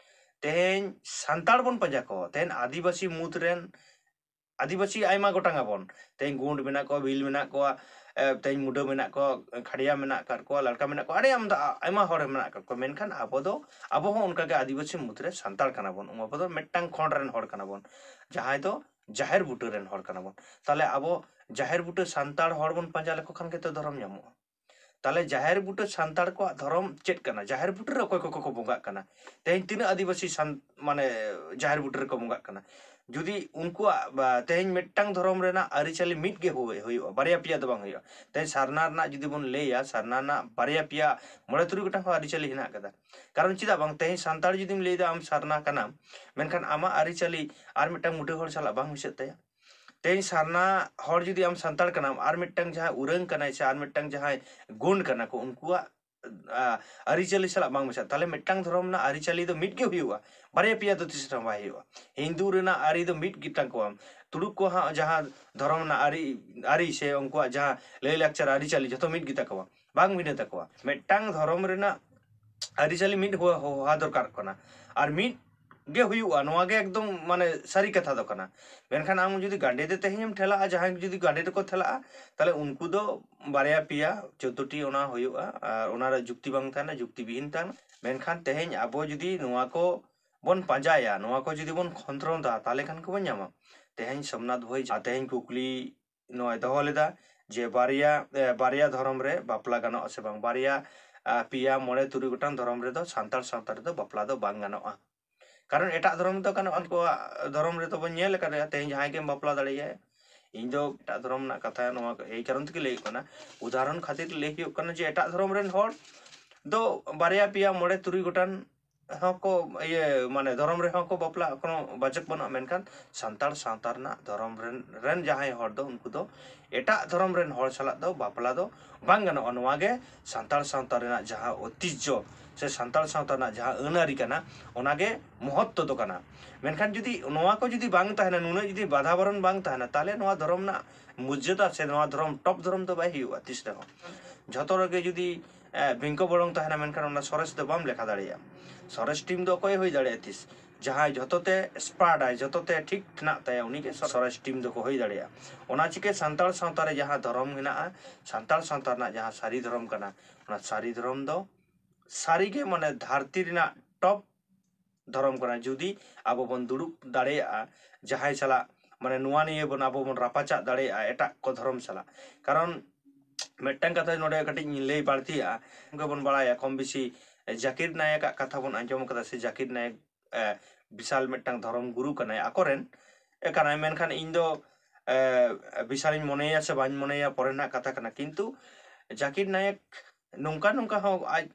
ᱛᱮᱦᱮᱧ ᱥᱟᱱᱛᱟᱲ ᱵᱚᱱ ᱯᱟᱸᱡᱟ ᱠᱚᱣᱟ, ᱛᱮᱦᱮᱧ ᱟᱹᱫᱤᱵᱟᱹᱥᱤ ᱢᱩᱫᱽ ᱨᱮᱱ, ᱟᱹᱫᱤᱵᱟᱹᱥᱤ ᱟᱭᱢᱟ ᱜᱚᱴᱟᱝ ᱟᱵᱚᱱ, ᱛᱮᱦᱮᱧ ᱜᱳᱸᱰ ᱢᱮᱱᱟᱜ ᱠᱚᱣᱟ, ᱵᱷᱤᱞ ᱢᱮᱱᱟᱜ ᱠᱚᱣᱟ, ᱮ, ᱛᱮᱦᱮᱧ ᱢᱩᱰᱟᱹ ᱢᱮᱱᱟᱜ ᱠᱚᱣᱟ, ᱠᱷᱟᱲᱭᱟ ᱢᱮᱱᱟᱜ ᱟᱠᱟᱫ ᱠᱚᱣᱟ, ᱞᱟᱲᱠᱟ ᱢᱮᱱᱟᱜ ᱠᱚᱣᱟ, ᱟᱹᱰᱤ ᱟᱢᱫᱟ ᱟᱭᱢᱟ ᱦᱚᱲ ᱢᱮᱱᱟᱜ ᱟᱠᱟᱫ ᱠᱚᱣᱟ᱾ ᱢᱮᱱᱠᱷᱟᱱ ᱟᱵᱚ ᱫᱚ, ᱟᱵᱚ ᱦᱚᱸ ᱚᱱᱠᱟᱜᱮ ᱟᱹᱫᱤᱵᱟᱹᱥᱤ ᱢᱩᱫᱽ ᱨᱮ ᱥᱟᱱᱛᱟᱲ ᱠᱟᱱᱟ ᱵᱚᱱ, ᱟᱵᱚ ᱫᱚ ᱢᱤᱫᱴᱟᱝ ᱠᱷᱚᱸᱰ ᱨᱮᱱ ᱦᱚᱲ ᱠᱟᱱᱟ ᱵᱚᱱ, ᱡᱟᱦᱟᱸᱭ ᱫᱚ ᱡᱟᱦᱮᱨ ᱵᱩᱴᱟᱹ ᱨᱮᱱ ᱦᱚᱲ ᱠᱟᱱᱟ ᱵᱚᱱ᱾ ᱛᱟᱦᱚᱞᱮ ᱟᱵᱚ ᱡᱟᱦᱮᱨ ᱵᱩᱴᱟᱹ ᱥᱟᱱᱛᱟᱲ ᱦᱚᱲ ᱵᱚᱱ ᱯᱟᱸᱡᱟ ᱞᱮᱠᱚ ᱠᱷᱟᱱ ᱜᱮᱛᱚ ᱫᱷᱚᱨᱚᱢ ᱧᱟᱢᱚᱜᱼᱟ᱾ ᱛᱟᱦᱚᱞᱮ ᱡᱟᱦᱮᱨ ᱵᱩᱴᱟᱹ ᱥᱟᱱᱛᱟᱲ ᱠᱚᱣᱟᱜ ᱫᱷᱚᱨᱚᱢ ᱪᱮᱫ ᱠᱟᱱᱟ? ᱡᱟᱦᱮᱨ ᱵᱩᱴᱟᱹ ᱨᱮ ᱚᱠᱚᱭ ᱠᱚ ᱠᱚ ᱵᱚᱸᱜᱟᱜ ᱠᱟᱱᱟ? ᱛᱮᱦᱮᱧ ᱛᱤᱱᱟᱹᱜ ᱟᱹᱫᱤᱵᱟᱹᱥᱤ ᱥᱟᱱ-, ᱢᱟᱱᱮ ᱡᱟᱦᱮᱨ ᱵᱩᱴᱟᱹ ᱨᱮᱠᱚ ᱵᱚᱸᱜᱟᱜ ᱠᱟᱱᱟ? ᱡᱩᱫᱤ ᱩᱱᱠᱩᱣᱟᱜ, ᱵᱟ, ᱛᱮᱦᱮᱧ ᱢᱤᱫᱴᱟᱝ ᱫᱷᱚᱨᱚᱢ ᱨᱮᱱᱟᱜ ᱟᱹᱨᱤᱪᱟᱹᱞᱤ ᱢᱤᱫ ᱜᱮ ᱦᱩᱭ-, ᱦᱩᱭᱩᱜᱼᱟ, ᱵᱟᱨᱭᱟ ᱯᱮᱭᱟ ᱫᱚ ᱵᱟᱝ ᱦᱩᱭᱩᱜᱼᱟ᱾ ᱛᱮᱦᱮᱧ ᱥᱟᱨᱱᱟ ᱨᱮᱱᱟᱜ ᱡᱩᱫᱤ ᱵᱚᱱ ᱞᱟᱹᱭᱟ, ᱥᱟᱨᱱᱟ ᱨᱮᱱᱟᱜ ᱵᱟᱨᱭᱟ ᱯᱮᱭᱟ ᱢᱚᱬᱮ ᱛᱩᱨᱩᱭ ᱜᱚᱴᱟᱝ ᱦᱚᱸ ᱟᱹᱨᱤᱪᱟᱹᱞᱤ ᱦᱮᱱᱟᱜ ᱟᱠᱟᱫᱟ᱾ ᱠᱟᱨᱚᱱ ᱪᱮᱫᱟᱜ ᱵᱟᱝ, ᱛᱮᱦᱮᱧ ᱥᱟᱱᱛᱟᱲ ᱡᱩᱫᱤᱢ ᱞᱟᱹᱭᱫᱟ ᱟᱢ ᱥᱟᱨᱱᱟ ᱠᱟᱱᱟᱢ, ᱢᱮᱱᱠᱷᱟᱱ ᱟᱢᱟᱜ ᱟᱹᱨᱤᱪᱟᱹᱞᱤ ᱟᱨ ᱢᱤᱫᱴᱟᱝ ᱢᱩᱰᱟᱹ ᱦᱚᱲ ᱥᱟᱞᱟᱜ ᱵᱟᱝ ᱢᱤᱥᱟᱹᱜ ᱛᱟᱭᱟ᱾ ᱛᱮᱦᱮᱧ ᱥᱟᱨᱱᱟ ᱦᱚᱲ ᱡᱩᱫᱤ ᱟᱢ ᱥᱟᱱᱛᱟᱲ ᱠᱟᱱᱟᱢ, ᱟᱨ ᱢᱤᱫᱴᱟᱝ ᱡᱟᱦᱟᱸᱭ ᱩᱨᱟᱹᱝ ᱠᱟᱱᱟᱭ ᱥᱮ ᱟᱨ ᱢᱤᱫᱴᱟᱝ ᱡᱟᱦᱟᱸᱭ ᱜᱳᱸᱰ ᱠᱟᱱᱟ ᱠᱚ, ᱩᱱᱠᱩᱣᱟᱜ, ᱟ, ᱟᱹᱨᱤᱪᱟᱹᱞᱤ ᱥᱟᱞᱟᱜ ᱵᱟᱝ ᱢᱮᱥᱟᱜ, ᱛᱟᱦᱞᱮ ᱢᱤᱫᱴᱟᱝ ᱫᱷᱚᱨᱚᱢ ᱨᱮᱱᱟᱜ ᱟᱹᱨᱤᱪᱟᱹᱞᱤ ᱫᱚ ᱢᱤᱫ ᱜᱮ ᱦᱩᱭᱩᱜᱼᱟ, ᱵᱟᱨᱭᱟ ᱯᱮᱭᱟ ᱫᱚ ᱛᱤᱥ ᱨᱮᱦᱚᱸ ᱵᱟᱭ ᱦᱩᱭᱩᱜᱼᱟ᱾ ᱦᱤᱱᱫᱩ ᱨᱮᱱᱟᱜ ᱟᱹᱨᱤ ᱫᱚ ᱢᱤᱫ ᱜᱮ ᱛᱟᱠᱚᱣᱟ, ᱛᱩᱲᱩᱠ ᱠᱚᱣᱟᱜ ᱦᱚᱸ ᱡᱟᱦᱟᱸ ᱫᱷᱚᱨᱚᱢ ᱨᱮᱱᱟᱜ ᱟᱹᱨᱤ, ᱟᱹᱨᱤ ᱥᱮ ᱩᱱᱠᱩᱣᱟᱜ ᱡᱟᱦᱟᱸ ᱞᱟᱹᱭᱼᱞᱟᱠᱪᱟᱨ ᱟᱹᱨᱤᱪᱟᱹᱞᱤ, ᱡᱷᱚᱛᱚ ᱢᱤᱫ ᱜᱮ ᱛᱟᱠᱚᱣᱟ, ᱵᱟᱝ ᱵᱷᱤᱱᱟᱹ ᱛᱟᱠᱚᱣᱟ᱾ ᱢᱤᱫᱴᱟᱝ ᱫᱷᱚᱨᱚᱢ ᱨᱮᱱᱟᱜ ᱟᱹᱨᱤᱪᱟᱹᱞᱤ ᱢᱤᱫ ᱦᱚ-, ᱦᱚ-, ᱦᱚᱦᱟ ᱫᱚᱨᱠᱟᱨᱚᱜ ᱠᱟᱱᱟ, ᱟᱨ ᱢᱤᱫ ᱜᱮ ᱦᱩᱭᱩᱜᱼᱟ, ᱱᱚᱣᱟ ᱜᱮ ᱮᱠᱫᱚᱢ ᱢᱟᱱᱮ ᱥᱟᱹᱨᱤ ᱠᱟᱛᱷᱟ ᱫᱚ ᱠᱟᱱᱟ᱾ ᱢᱮᱱᱠᱷᱟᱱ ᱟᱢ ᱡᱩᱫᱤ ᱜᱟᱸᱰᱮ ᱛᱮ ᱛᱮᱦᱮᱧᱮᱢ ᱴᱷᱮᱞᱟᱜᱼᱟ, ᱡᱟᱦᱟᱸᱭ ᱡᱩᱫᱤ ᱜᱟᱸᱰᱮ ᱛᱮᱠᱚ ᱴᱷᱮᱞᱟᱜᱼᱟ, ᱛᱟᱦᱞᱮ ᱩᱱᱠᱩ ᱫᱚ ᱵᱟᱨᱭᱟ ᱯᱮᱭᱟ ᱪᱳᱫᱽᱫᱳᱴᱤ ᱚᱱᱟ ᱦᱩᱭᱩᱜᱼᱟ, ᱟᱨ ᱚᱱᱟ ᱨᱮ ᱡᱩᱠᱛᱤ ᱵᱟᱝ ᱛᱟᱦᱮᱱᱟ, ᱡᱩᱠᱛᱤ ᱵᱤᱦᱤᱱ ᱛᱟᱦᱮᱱᱟ᱾ ᱢᱮᱱᱠᱷᱟᱱ ᱛᱮᱦᱮᱧ ᱟᱵᱚ ᱡᱩᱫᱤ ᱱᱚᱣᱟ ᱠᱚ ᱵᱚᱱ ᱯᱟᱸᱡᱟᱭᱟ, ᱱᱚᱣᱟ ᱠᱚ ᱡᱩᱫᱤ ᱵᱚᱱ ᱠᱷᱚᱸᱫᱽᱨᱚᱸᱫᱟ, ᱛᱟᱦᱞᱮ ᱠᱷᱟᱱ ᱜᱮᱵᱚᱱ ᱧᱟᱢᱟ᱾ ᱛᱮᱦᱮᱧ ᱥᱳᱢᱱᱟᱛᱷ ᱵᱷᱳᱭ ᱡᱟᱦᱟᱸ ᱛᱮᱦᱮᱧ ᱠᱩᱠᱞᱤ ᱱᱚᱣᱟᱭ ᱫᱚᱦᱚ ᱞᱮᱫᱟ ᱡᱮ ᱵᱟᱨᱭᱟ, ᱮ, ᱵᱟᱨᱭᱟ ᱫᱷᱚᱨᱚᱢ ᱨᱮ ᱵᱟᱯᱞᱟ ᱜᱟᱱᱚᱜᱼᱟ ᱥᱮ ᱵᱟᱝ, ᱵᱟᱨᱭᱟ, ᱟ, ᱯᱮᱭᱟ, ᱢᱚᱬᱮ, ᱛᱩᱨᱩᱭ ᱜᱚᱴᱟᱝ ᱫᱷᱚᱨᱚᱢ ᱨᱮᱫᱚ ᱥᱟᱱᱛᱟᱲ ᱥᱟᱶᱛᱟ ᱨᱮᱫᱚ ᱵᱟᱯᱞᱟ ᱫᱚ ᱵᱟᱝ ᱜᱟᱱᱚᱜᱼᱟ᱾ ᱠᱟᱨᱚᱱ ᱮᱴᱟᱜ ᱫᱷᱚᱨᱚᱢ ᱫᱚ ᱜᱟᱱᱚᱜᱼᱟ, ᱩᱱᱠᱩᱣᱟᱜ ᱫᱷᱚᱨᱚᱢ ᱨᱮᱫᱚ ᱵᱚᱱ ᱧᱮᱞ ᱟᱠᱟᱫᱟ, ᱛᱮᱦᱮᱧ ᱡᱟᱦᱟᱸᱭ ᱜᱮᱢ ᱵᱟᱯᱞᱟ ᱫᱟᱲᱮᱭᱟᱭᱟ᱾ ᱤᱧ ᱫᱚ ᱮᱴᱟᱜ ᱫᱷᱚᱨᱚᱢ ᱨᱮᱱᱟᱜ ᱠᱟᱛᱷᱟ ᱱᱚᱣᱟ ᱮᱭ ᱠᱟᱨᱚᱱ ᱛᱮᱜᱮ ᱞᱟᱹᱭ ᱦᱩᱭᱩᱜ ᱠᱟᱱᱟ, ᱩᱫᱟᱦᱚᱨᱚᱱ ᱠᱷᱟᱹᱛᱤᱨ ᱞᱟᱹᱭ ᱦᱩᱭᱩᱜ ᱠᱟᱱᱟ ᱡᱮ ᱮᱴᱟᱜ ᱫᱷᱚᱨᱚᱢ ᱨᱮᱱ ᱦᱚᱲ ᱫᱚ ᱵᱟᱨᱭᱟ, ᱯᱮᱭᱟ, ᱢᱚᱬᱮ, ᱛᱩᱨᱩᱭ ᱜᱚᱴᱟᱝ ᱦᱚᱸᱠᱚ, ᱤᱭᱟᱹ, ᱢᱟᱱᱮ ᱫᱷᱚᱨᱚᱢ ᱨᱮᱦᱚᱸ ᱠᱚ ᱵᱟᱯᱞᱟ ᱠᱳᱱᱳ ᱵᱟᱪᱚᱠ ᱵᱟᱹᱱᱩᱜᱼᱟ, ᱢᱮᱱᱠᱷᱟᱱ ᱥᱟᱱᱛᱟᱲ ᱥᱟᱶᱛᱟ ᱨᱮᱱᱟᱜ ᱫᱷᱚᱨᱚᱢ ᱨᱮᱱ, ᱨᱮᱱ ᱡᱟᱦᱟᱸᱭ ᱦᱚᱲ ᱫᱚ, ᱩᱱᱠᱩ ᱫᱚ ᱮᱴᱟᱜ ᱫᱷᱚᱨᱚᱢ ᱨᱮᱱ ᱦᱚᱲ ᱥᱟᱞᱟᱜ ᱫᱚ ᱵᱟᱯᱞᱟ ᱫᱚ ᱵᱟᱝ ᱜᱟᱱᱚᱜᱼᱟ᱾ ᱱᱚᱣᱟ ᱜᱮ ᱥᱟᱱᱛᱟᱲ ᱥᱟᱶᱛᱟ ᱨᱮᱱᱟᱜ ᱡᱟᱦᱟᱸ ᱳᱭᱛᱤᱡᱽᱡᱷᱚ ᱥᱮ ᱥᱟᱱᱛᱟᱲ ᱥᱟᱶᱛᱟ ᱨᱮᱱᱟᱜ ᱡᱟᱦᱟᱸ ᱟᱹᱱ ᱟᱹᱨᱤ ᱠᱟᱱᱟ, ᱚᱱᱟ ᱜᱮ ᱢᱚᱦᱚᱛᱛᱚ ᱫᱚ ᱠᱟᱱᱟ᱾ ᱢᱮᱱᱠᱷᱟᱱ ᱡᱩᱫᱤ ᱱᱚᱣᱟ ᱠᱚ ᱡᱩᱫᱤ ᱵᱟᱝ ᱛᱟᱦᱮᱱᱟ, ᱱᱩᱱᱟᱹᱜ ᱡᱩᱫᱤ ᱵᱟᱫᱷᱟ ᱵᱟᱨᱚᱱ ᱵᱟᱝ ᱛᱟᱦᱮᱱᱟ, ᱛᱟᱦᱞᱮ ᱱᱚᱣᱟ ᱫᱷᱚᱨᱚᱢ ᱨᱮᱱᱟᱜ ᱢᱚᱨᱡᱟᱫᱟ ᱥᱮ ᱱᱚᱣᱟ ᱫᱷᱚᱨᱚᱢ, ᱴᱚᱯ ᱫᱷᱚᱨᱚᱢ ᱫᱚ ᱵᱟᱭ ᱦᱩᱭᱩᱜᱼᱟ ᱛᱤᱥ ᱨᱮᱦᱚᱸ᱾ ᱡᱷᱚᱛᱚ ᱨᱮᱜᱮ ᱡᱩᱫᱤ ᱵᱤᱝᱠᱚ ᱵᱚᱲᱚᱝ ᱛᱟᱦᱮᱱᱟ, ᱢᱮᱱᱠᱷᱟᱱ ᱚᱱᱟ ᱥᱚᱨᱮᱥ ᱫᱚ ᱵᱟᱢ ᱞᱮᱠᱷᱟ ᱫᱟᱲᱮᱭᱟᱜᱼᱟ᱾ ᱥᱚᱨᱮᱥ ᱴᱤᱢ ᱫᱚ ᱚᱠᱚᱭ ᱦᱩᱭ ᱫᱟᱲᱮᱭᱟᱜᱼᱟ? ᱛᱤᱥ ᱡᱟᱦᱟᱸᱭ ᱡᱷᱚᱛᱚ ᱛᱮ ᱮᱠᱥᱯᱟᱨᱴ ᱟᱭ, ᱡᱷᱚᱛᱚ ᱛᱮ ᱴᱷᱤᱠ ᱴᱷᱮᱱᱟᱜ ᱛᱟᱭᱟ, ᱩᱱᱤᱜᱮ ᱥᱚᱨᱮᱥ ᱴᱤᱢ ᱫᱚᱠᱚ ᱦᱩᱭ ᱫᱟᱲᱮᱭᱟᱜᱼᱟ᱾ ᱚᱱᱟ ᱪᱤᱠᱟᱹ ᱥᱟᱱᱛᱟᱲ ᱥᱟᱶᱛᱟ ᱨᱮ ᱡᱟᱦᱟᱸ ᱫᱷᱚᱨᱚᱢ ᱢᱮᱱᱟᱜᱼᱟ, ᱥᱟᱱᱛᱟᱲ ᱥᱟᱶᱛᱟ ᱨᱮᱱᱟᱜ ᱡᱟᱦᱟᱸ ᱥᱟᱹᱨᱤ ᱫᱷᱚᱨᱚᱢ ᱠᱟᱱᱟ, ᱚᱱᱟ ᱥᱟᱹᱨᱤ ᱫᱷᱚᱨᱚᱢ ᱫᱚ ᱥᱟᱹᱨᱤᱜᱮ ᱢᱟᱱᱮ ᱫᱷᱟᱹᱨᱛᱤ ᱨᱮᱱᱟᱜ ᱴᱚᱯ ᱫᱷᱚᱨᱚᱢ ᱠᱟᱱᱟ᱾ ᱡᱩᱫᱤ ᱟᱵᱚ ᱵᱚᱱ ᱫᱩᱲᱩᱵ ᱫᱟᱲᱮᱭᱟᱜᱼᱟ ᱡᱟᱦᱟᱸᱭ ᱥᱟᱞᱟᱜ, ᱢᱟᱱᱮ ᱱᱚᱣᱟ ᱱᱤᱭᱮ ᱵᱚᱱ, ᱟᱵᱚ ᱵᱚᱱ ᱨᱟᱯᱟᱪᱟᱜ ᱫᱟᱲᱮᱭᱟᱜᱼᱟ ᱮᱴᱟᱜ ᱠᱚ ᱫᱷᱚᱨᱚᱢ ᱥᱟᱞᱟᱜ᱾ ᱠᱟᱨᱚᱱ ᱢᱤᱫᱴᱟᱝ ᱠᱟᱛᱷᱟ ᱱᱚᱰᱮ ᱠᱟᱹᱴᱤᱡ ᱤᱧ ᱞᱟᱹᱭ ᱵᱟᱹᱲᱛᱤᱭᱟᱜᱼᱟ᱾ ᱜᱮᱵᱚᱱ ᱵᱟᱲᱟᱭᱟ ᱠᱚᱢ ᱵᱮᱥᱤ ᱡᱟᱠᱤᱨ ᱱᱟᱭᱮᱠᱟᱜ ᱠᱟᱛᱷᱟ ᱵᱚᱱ ᱟᱸᱡᱚᱢ ᱠᱟᱫᱟ, ᱥᱮ ᱡᱟᱠᱤᱨ ᱱᱟᱭᱮᱠ ᱵᱤᱥᱟᱞ ᱢᱤᱫᱴᱟᱝ ᱫᱷᱚᱨᱚᱢ ᱜᱩᱨᱩ ᱠᱟᱱᱟᱭ, ᱟᱠᱚᱨᱮᱱ ᱠᱟᱱᱟᱭ᱾ ᱢᱮᱱᱠᱷᱟᱱ ᱤᱧ ᱫᱚ ᱵᱤᱥᱟᱞᱤᱧ ᱢᱚᱱᱮᱭᱟ ᱥᱮ ᱵᱟᱹᱧ ᱢᱚᱱᱮᱭᱟ, ᱯᱚᱨᱮ ᱨᱮᱱᱟᱜ ᱠᱟᱛᱷᱟ ᱠᱟᱱᱟ᱾ ᱠᱤᱱᱛᱩ ᱡᱟᱠᱤᱨ ᱱᱟᱭᱮᱠ ᱱᱚᱝᱠᱟ ᱱᱚᱝᱠᱟ ᱦᱚᱸ ᱟᱡ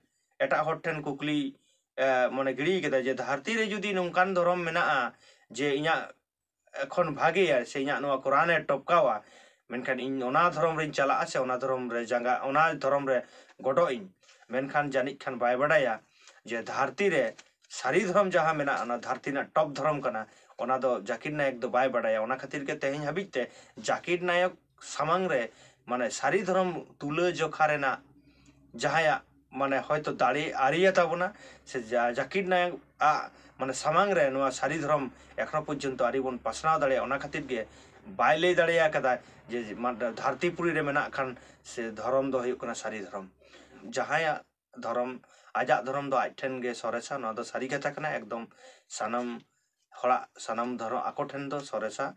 ᱮᱴᱟᱜ ᱦᱚᱲ ᱴᱷᱮᱱ ᱠᱩᱠᱞᱤ ᱢᱟᱱᱮ ᱜᱤᱲᱤ ᱠᱮᱫᱟ ᱡᱮ ᱫᱷᱟᱹᱨᱛᱤ ᱨᱮ ᱡᱩᱫᱤ ᱱᱚᱝᱠᱟᱱ ᱫᱷᱚᱨᱚᱢ ᱢᱮᱱᱟᱜᱼᱟ ᱡᱮ ᱤᱧᱟᱹᱜ ᱠᱷᱚᱱ ᱵᱷᱟᱜᱮᱭᱟ ᱥᱮ ᱤᱧᱟᱹᱜ ᱱᱚᱣᱟ ᱠᱚᱨᱟᱱᱮ ᱴᱚᱯᱠᱟᱣᱟ, ᱢᱮᱱᱠᱷᱟᱱ ᱤᱧ ᱚᱱᱟ ᱫᱷᱚᱨᱚᱢ ᱨᱮᱧ ᱪᱟᱞᱟᱜᱼᱟ ᱥᱮ ᱚᱱᱟ ᱫᱷᱚᱨᱚᱢ ᱨᱮ ᱡᱟᱸᱜᱟ, ᱚᱱᱟ ᱫᱷᱚᱨᱚᱢ ᱨᱮ ᱜᱚᱰᱚᱜ ᱤᱧ᱾ ᱢᱮᱱᱠᱷᱟᱱ ᱡᱟᱹᱱᱤᱡ ᱠᱷᱟᱱ ᱵᱟᱭ ᱵᱟᱰᱟᱭᱟ ᱡᱮ ᱫᱷᱟᱹᱨᱛᱤ ᱨᱮ ᱥᱟᱹᱨᱤ ᱫᱷᱚᱨᱚᱢ ᱡᱟᱦᱟᱸ ᱢᱮᱱᱟᱜᱼᱟ, ᱚᱱᱟ ᱫᱷᱟᱹᱨᱛᱤ ᱨᱮᱱᱟᱜ ᱴᱚᱯ ᱫᱷᱚᱨᱚᱢ ᱠᱟᱱᱟ, ᱚᱱᱟ ᱫᱚ ᱡᱟᱠᱤᱨ ᱱᱟᱭᱮᱠ ᱫᱚ ᱵᱟᱭ ᱵᱟᱰᱟᱭᱟ᱾ ᱚᱱᱟ ᱠᱷᱟᱹᱛᱤᱨ ᱜᱮ ᱛᱮᱦᱮᱧ ᱦᱟᱹᱵᱤᱡ ᱛᱮ ᱡᱟᱠᱤᱨ ᱱᱟᱭᱮᱠ ᱥᱟᱢᱟᱝ ᱨᱮ ᱢᱟᱱᱮ ᱥᱟᱹᱨᱤ ᱫᱷᱚᱨᱚᱢ ᱛᱩᱞᱟᱹ ᱡᱚᱠᱷᱟ ᱨᱮᱱᱟᱜ ᱡᱟᱦᱟᱸᱭᱟᱜ ᱢᱟᱱᱮ ᱦᱚᱭᱛᱚ ᱫᱟᱲᱮ ᱟᱹᱨᱤᱭᱟ ᱛᱟᱵᱚᱱᱟ, ᱥᱮ ᱡᱟᱠᱤᱨ ᱱᱟᱭᱮᱠ ᱟᱜ ᱢᱟᱱᱮ ᱥᱟᱢᱟᱝ ᱨᱮ ᱱᱚᱣᱟ ᱥᱟᱹᱨᱤ ᱫᱷᱚᱨᱚᱢ ᱮᱠᱷᱚᱱᱚ ᱯᱚᱨᱡᱚᱱᱛᱚ ᱟᱹᱣᱨᱤ ᱵᱚᱱ ᱯᱟᱥᱱᱟᱣ ᱫᱟᱲᱮᱭᱟᱜᱼᱟ᱾ ᱚᱱᱟ ᱠᱷᱟᱹᱛᱤᱨ ᱜᱮ ᱵᱟᱭ ᱞᱟᱹᱭ ᱫᱟᱲᱮ ᱟᱠᱟᱫᱟ ᱡᱮ ᱫᱷᱟᱹᱨᱛᱤ ᱯᱩᱨᱤ ᱨᱮ ᱢᱮᱱᱟᱜ ᱠᱷᱟᱱ ᱥᱮ ᱫᱷᱚᱨᱚᱢ ᱫᱚ ᱦᱩᱭᱩᱜ ᱠᱟᱱᱟ ᱥᱟᱹᱨᱤ ᱫᱷᱚᱨᱚᱢ᱾ ᱡᱟᱦᱟᱸᱭᱟᱜ ᱫᱷᱚᱨᱚᱢ, ᱟᱡᱟᱜ ᱫᱷᱚᱨᱚᱢ ᱫᱚ ᱟᱡ ᱴᱷᱮᱱ ᱜᱮ ᱥᱚᱨᱮᱥᱟ, ᱱᱚᱣᱟ ᱫᱚ ᱥᱟᱹᱨᱤ ᱠᱟᱛᱷᱟ ᱠᱟᱱᱟ᱾ ᱮᱠᱫᱚᱢ ᱥᱟᱱᱟᱢ ᱦᱚᱲᱟᱜ, ᱥᱟᱱᱟᱢ ᱫᱷᱚᱨᱚᱢ ᱟᱠᱚ ᱴᱷᱮᱱ ᱫᱚ ᱥᱚᱨᱮᱥᱟ᱾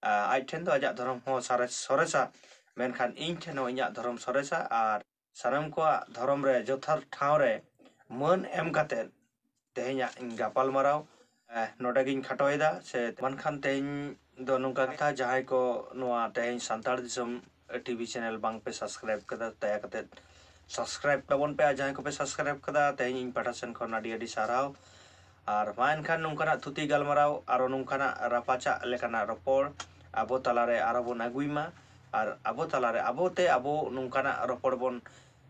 ᱟᱡ ᱴᱷᱮᱱ ᱫᱚ ᱟᱡᱟᱜ ᱫᱷᱚᱨᱚᱢ ᱦᱚᱸ ᱥᱚᱨᱮᱥᱟ, ᱢᱮᱱᱠᱷᱟᱱ ᱤᱧ ᱴᱷᱮᱱ ᱦᱚᱸ ᱤᱧᱟᱹᱜ ᱫᱷᱚᱨᱚᱢ ᱥᱚᱨᱮᱥᱟ᱾ ᱟᱨ ᱥᱟᱱᱟᱢ ᱠᱚᱣᱟᱜ ᱫᱷᱚᱨᱚᱢ ᱨᱮ ᱡᱚᱛᱷᱟᱛ ᱴᱷᱟᱶ ᱨᱮ ᱢᱟᱹᱱ ᱮᱢ ᱠᱟᱛᱮᱫ ᱛᱮᱦᱮᱧᱟᱜ ᱤᱧ ᱜᱟᱯᱟᱞᱢᱟᱨᱟᱣ ᱱᱚᱰᱮ ᱜᱤᱧ ᱠᱷᱟᱴᱚᱭᱮᱫᱟ᱾ ᱥᱮ ᱢᱮᱱᱠᱷᱟᱱ ᱛᱮᱦᱮᱧ ᱫᱚ ᱱᱚᱝᱠᱟ ᱠᱟᱛᱷᱟ, ᱡᱟᱦᱟᱸᱭ ᱠᱚ ᱱᱚᱣᱟ ᱛᱮᱦᱮᱧ ᱥᱟᱱᱛᱟᱲ ᱫᱤᱥᱚᱢ ᱴᱤᱵᱷᱤ ᱪᱮᱱᱮᱞ ᱵᱟᱝ ᱯᱮ ᱥᱟᱵᱥᱠᱨᱟᱭᱤᱵ ᱠᱟᱫᱟ, ᱫᱟᱭᱟ ᱠᱟᱛᱮᱫ ᱥᱟᱵᱥᱠᱨᱟᱭᱤᱵ ᱛᱟᱵᱚᱱ ᱯᱮ᱾ ᱟᱨ ᱡᱟᱦᱟᱸᱭ ᱠᱚᱯᱮ ᱥᱟᱵᱥᱠᱨᱟᱭᱤᱵ ᱠᱟᱫᱟ, ᱛᱮᱦᱮᱧ ᱤᱧ ᱯᱟᱦᱴᱟ ᱥᱮᱱ ᱠᱷᱚᱱ ᱟᱹᱰᱤ ᱟᱹᱰᱤ ᱥᱟᱨᱦᱟᱣ᱾ ᱟᱨ ᱢᱟ ᱮᱱᱠᱷᱟᱱ ᱱᱚᱝᱠᱟᱱᱟᱜ ᱛᱷᱩᱛᱤ ᱜᱟᱞᱢᱟᱨᱟᱣ, ᱟᱨᱚ ᱱᱚᱝᱠᱟᱱᱟᱜ ᱨᱟᱯᱟᱪᱟᱜ ᱞᱮᱠᱟᱱᱟᱜ ᱨᱚᱯᱚᱲ ᱟᱵᱚ ᱛᱟᱞᱟᱨᱮ ᱟᱨᱚ ᱵᱚᱱ ᱟᱹᱜᱩᱭ ᱢᱟ᱾ ᱟᱨ ᱟᱵᱚ ᱛᱟᱞᱟᱨᱮ ᱟᱵᱚᱛᱮ ᱟᱵᱚ ᱱᱚᱝᱠᱟᱱᱟᱜ ᱨᱚᱯᱚᱲ ᱵᱚᱱ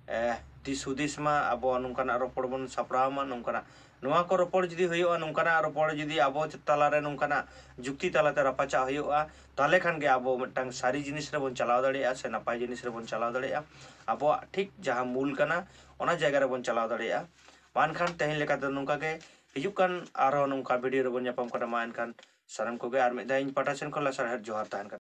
ᱮ, ᱫᱤᱥ ᱦᱩᱫᱤᱥ ᱢᱟ, ᱟᱵᱚ ᱱᱚᱝᱠᱟᱱᱟᱜ ᱨᱚᱯᱚᱲ ᱵᱚᱱ ᱥᱟᱯᱲᱟᱣ ᱢᱟ, ᱱᱚᱝᱠᱟᱱᱟᱜ, ᱱᱚᱣᱟ ᱠᱚ ᱨᱚᱯᱚᱲ ᱡᱩᱫᱤ ᱦᱩᱭᱩᱜᱼᱟ, ᱱᱚᱝᱠᱟᱱᱟᱜ ᱨᱚᱯᱚᱲ ᱡᱩᱫᱤ ᱟᱵᱚ ᱛᱟᱞᱟᱨᱮ ᱱᱚᱝᱠᱟᱱᱟᱜ ᱡᱩᱠᱛᱤ ᱛᱟᱞᱟᱛᱮ ᱨᱟᱯᱟᱪᱟᱜ ᱦᱩᱭᱩᱜᱼᱟ, ᱛᱟᱦᱚᱞᱮ ᱠᱷᱟᱱ ᱜᱮ ᱟᱵᱚ ᱢᱤᱫᱴᱟᱝ ᱥᱟᱹᱨᱤ ᱡᱤᱱᱤᱥ ᱨᱮᱵᱚᱱ ᱪᱟᱞᱟᱣ ᱫᱟᱲᱮᱭᱟᱜᱼᱟ ᱥᱮ ᱱᱟᱯᱟᱭ ᱡᱤᱱᱤᱥ ᱨᱮᱵᱚᱱ ᱪᱟᱞᱟᱣ ᱫᱟᱲᱮᱭᱟᱜᱼᱟ᱾ ᱟᱵᱚᱣᱟᱜ ᱴᱷᱤᱠ ᱡᱟᱦᱟᱸ ᱢᱩᱞ ᱠᱟᱱᱟ, ᱚᱱᱟ ᱡᱟᱭᱜᱟ ᱨᱮᱵᱚᱱ ᱪᱟᱞᱟᱣ ᱫᱟᱲᱮᱭᱟᱜᱼᱟ᱾ ᱢᱟ ᱮᱱᱠᱷᱟᱱ ᱛᱮᱦᱮᱧ ᱞᱮᱠᱟ ᱫᱚ ᱱᱚᱝᱠᱟ ᱜᱮ᱾ ᱦᱤᱡᱩᱜ ᱠᱟᱱ ᱟᱨᱦᱚᱸ ᱱᱚᱝᱠᱟ ᱵᱷᱤᱰᱤᱭᱳ ᱨᱮᱵᱚᱱ ᱧᱟᱯᱟᱢ ᱠᱟᱱᱟ᱾ ᱢᱟ ᱮᱱᱠᱷᱟᱱ ᱥᱟᱱᱟᱢ ᱠᱚᱜᱮ ᱟᱨ ᱢᱤᱫ ᱫᱷᱟᱣ ᱤᱧ ᱯᱟᱦᱴᱟ ᱥᱮᱱ ᱠᱷᱚᱱ ᱞᱟᱥᱟᱲᱦᱮᱫ ᱡᱚᱦᱟᱨ ᱛᱟᱦᱮᱱ ᱠᱟᱱᱟ᱾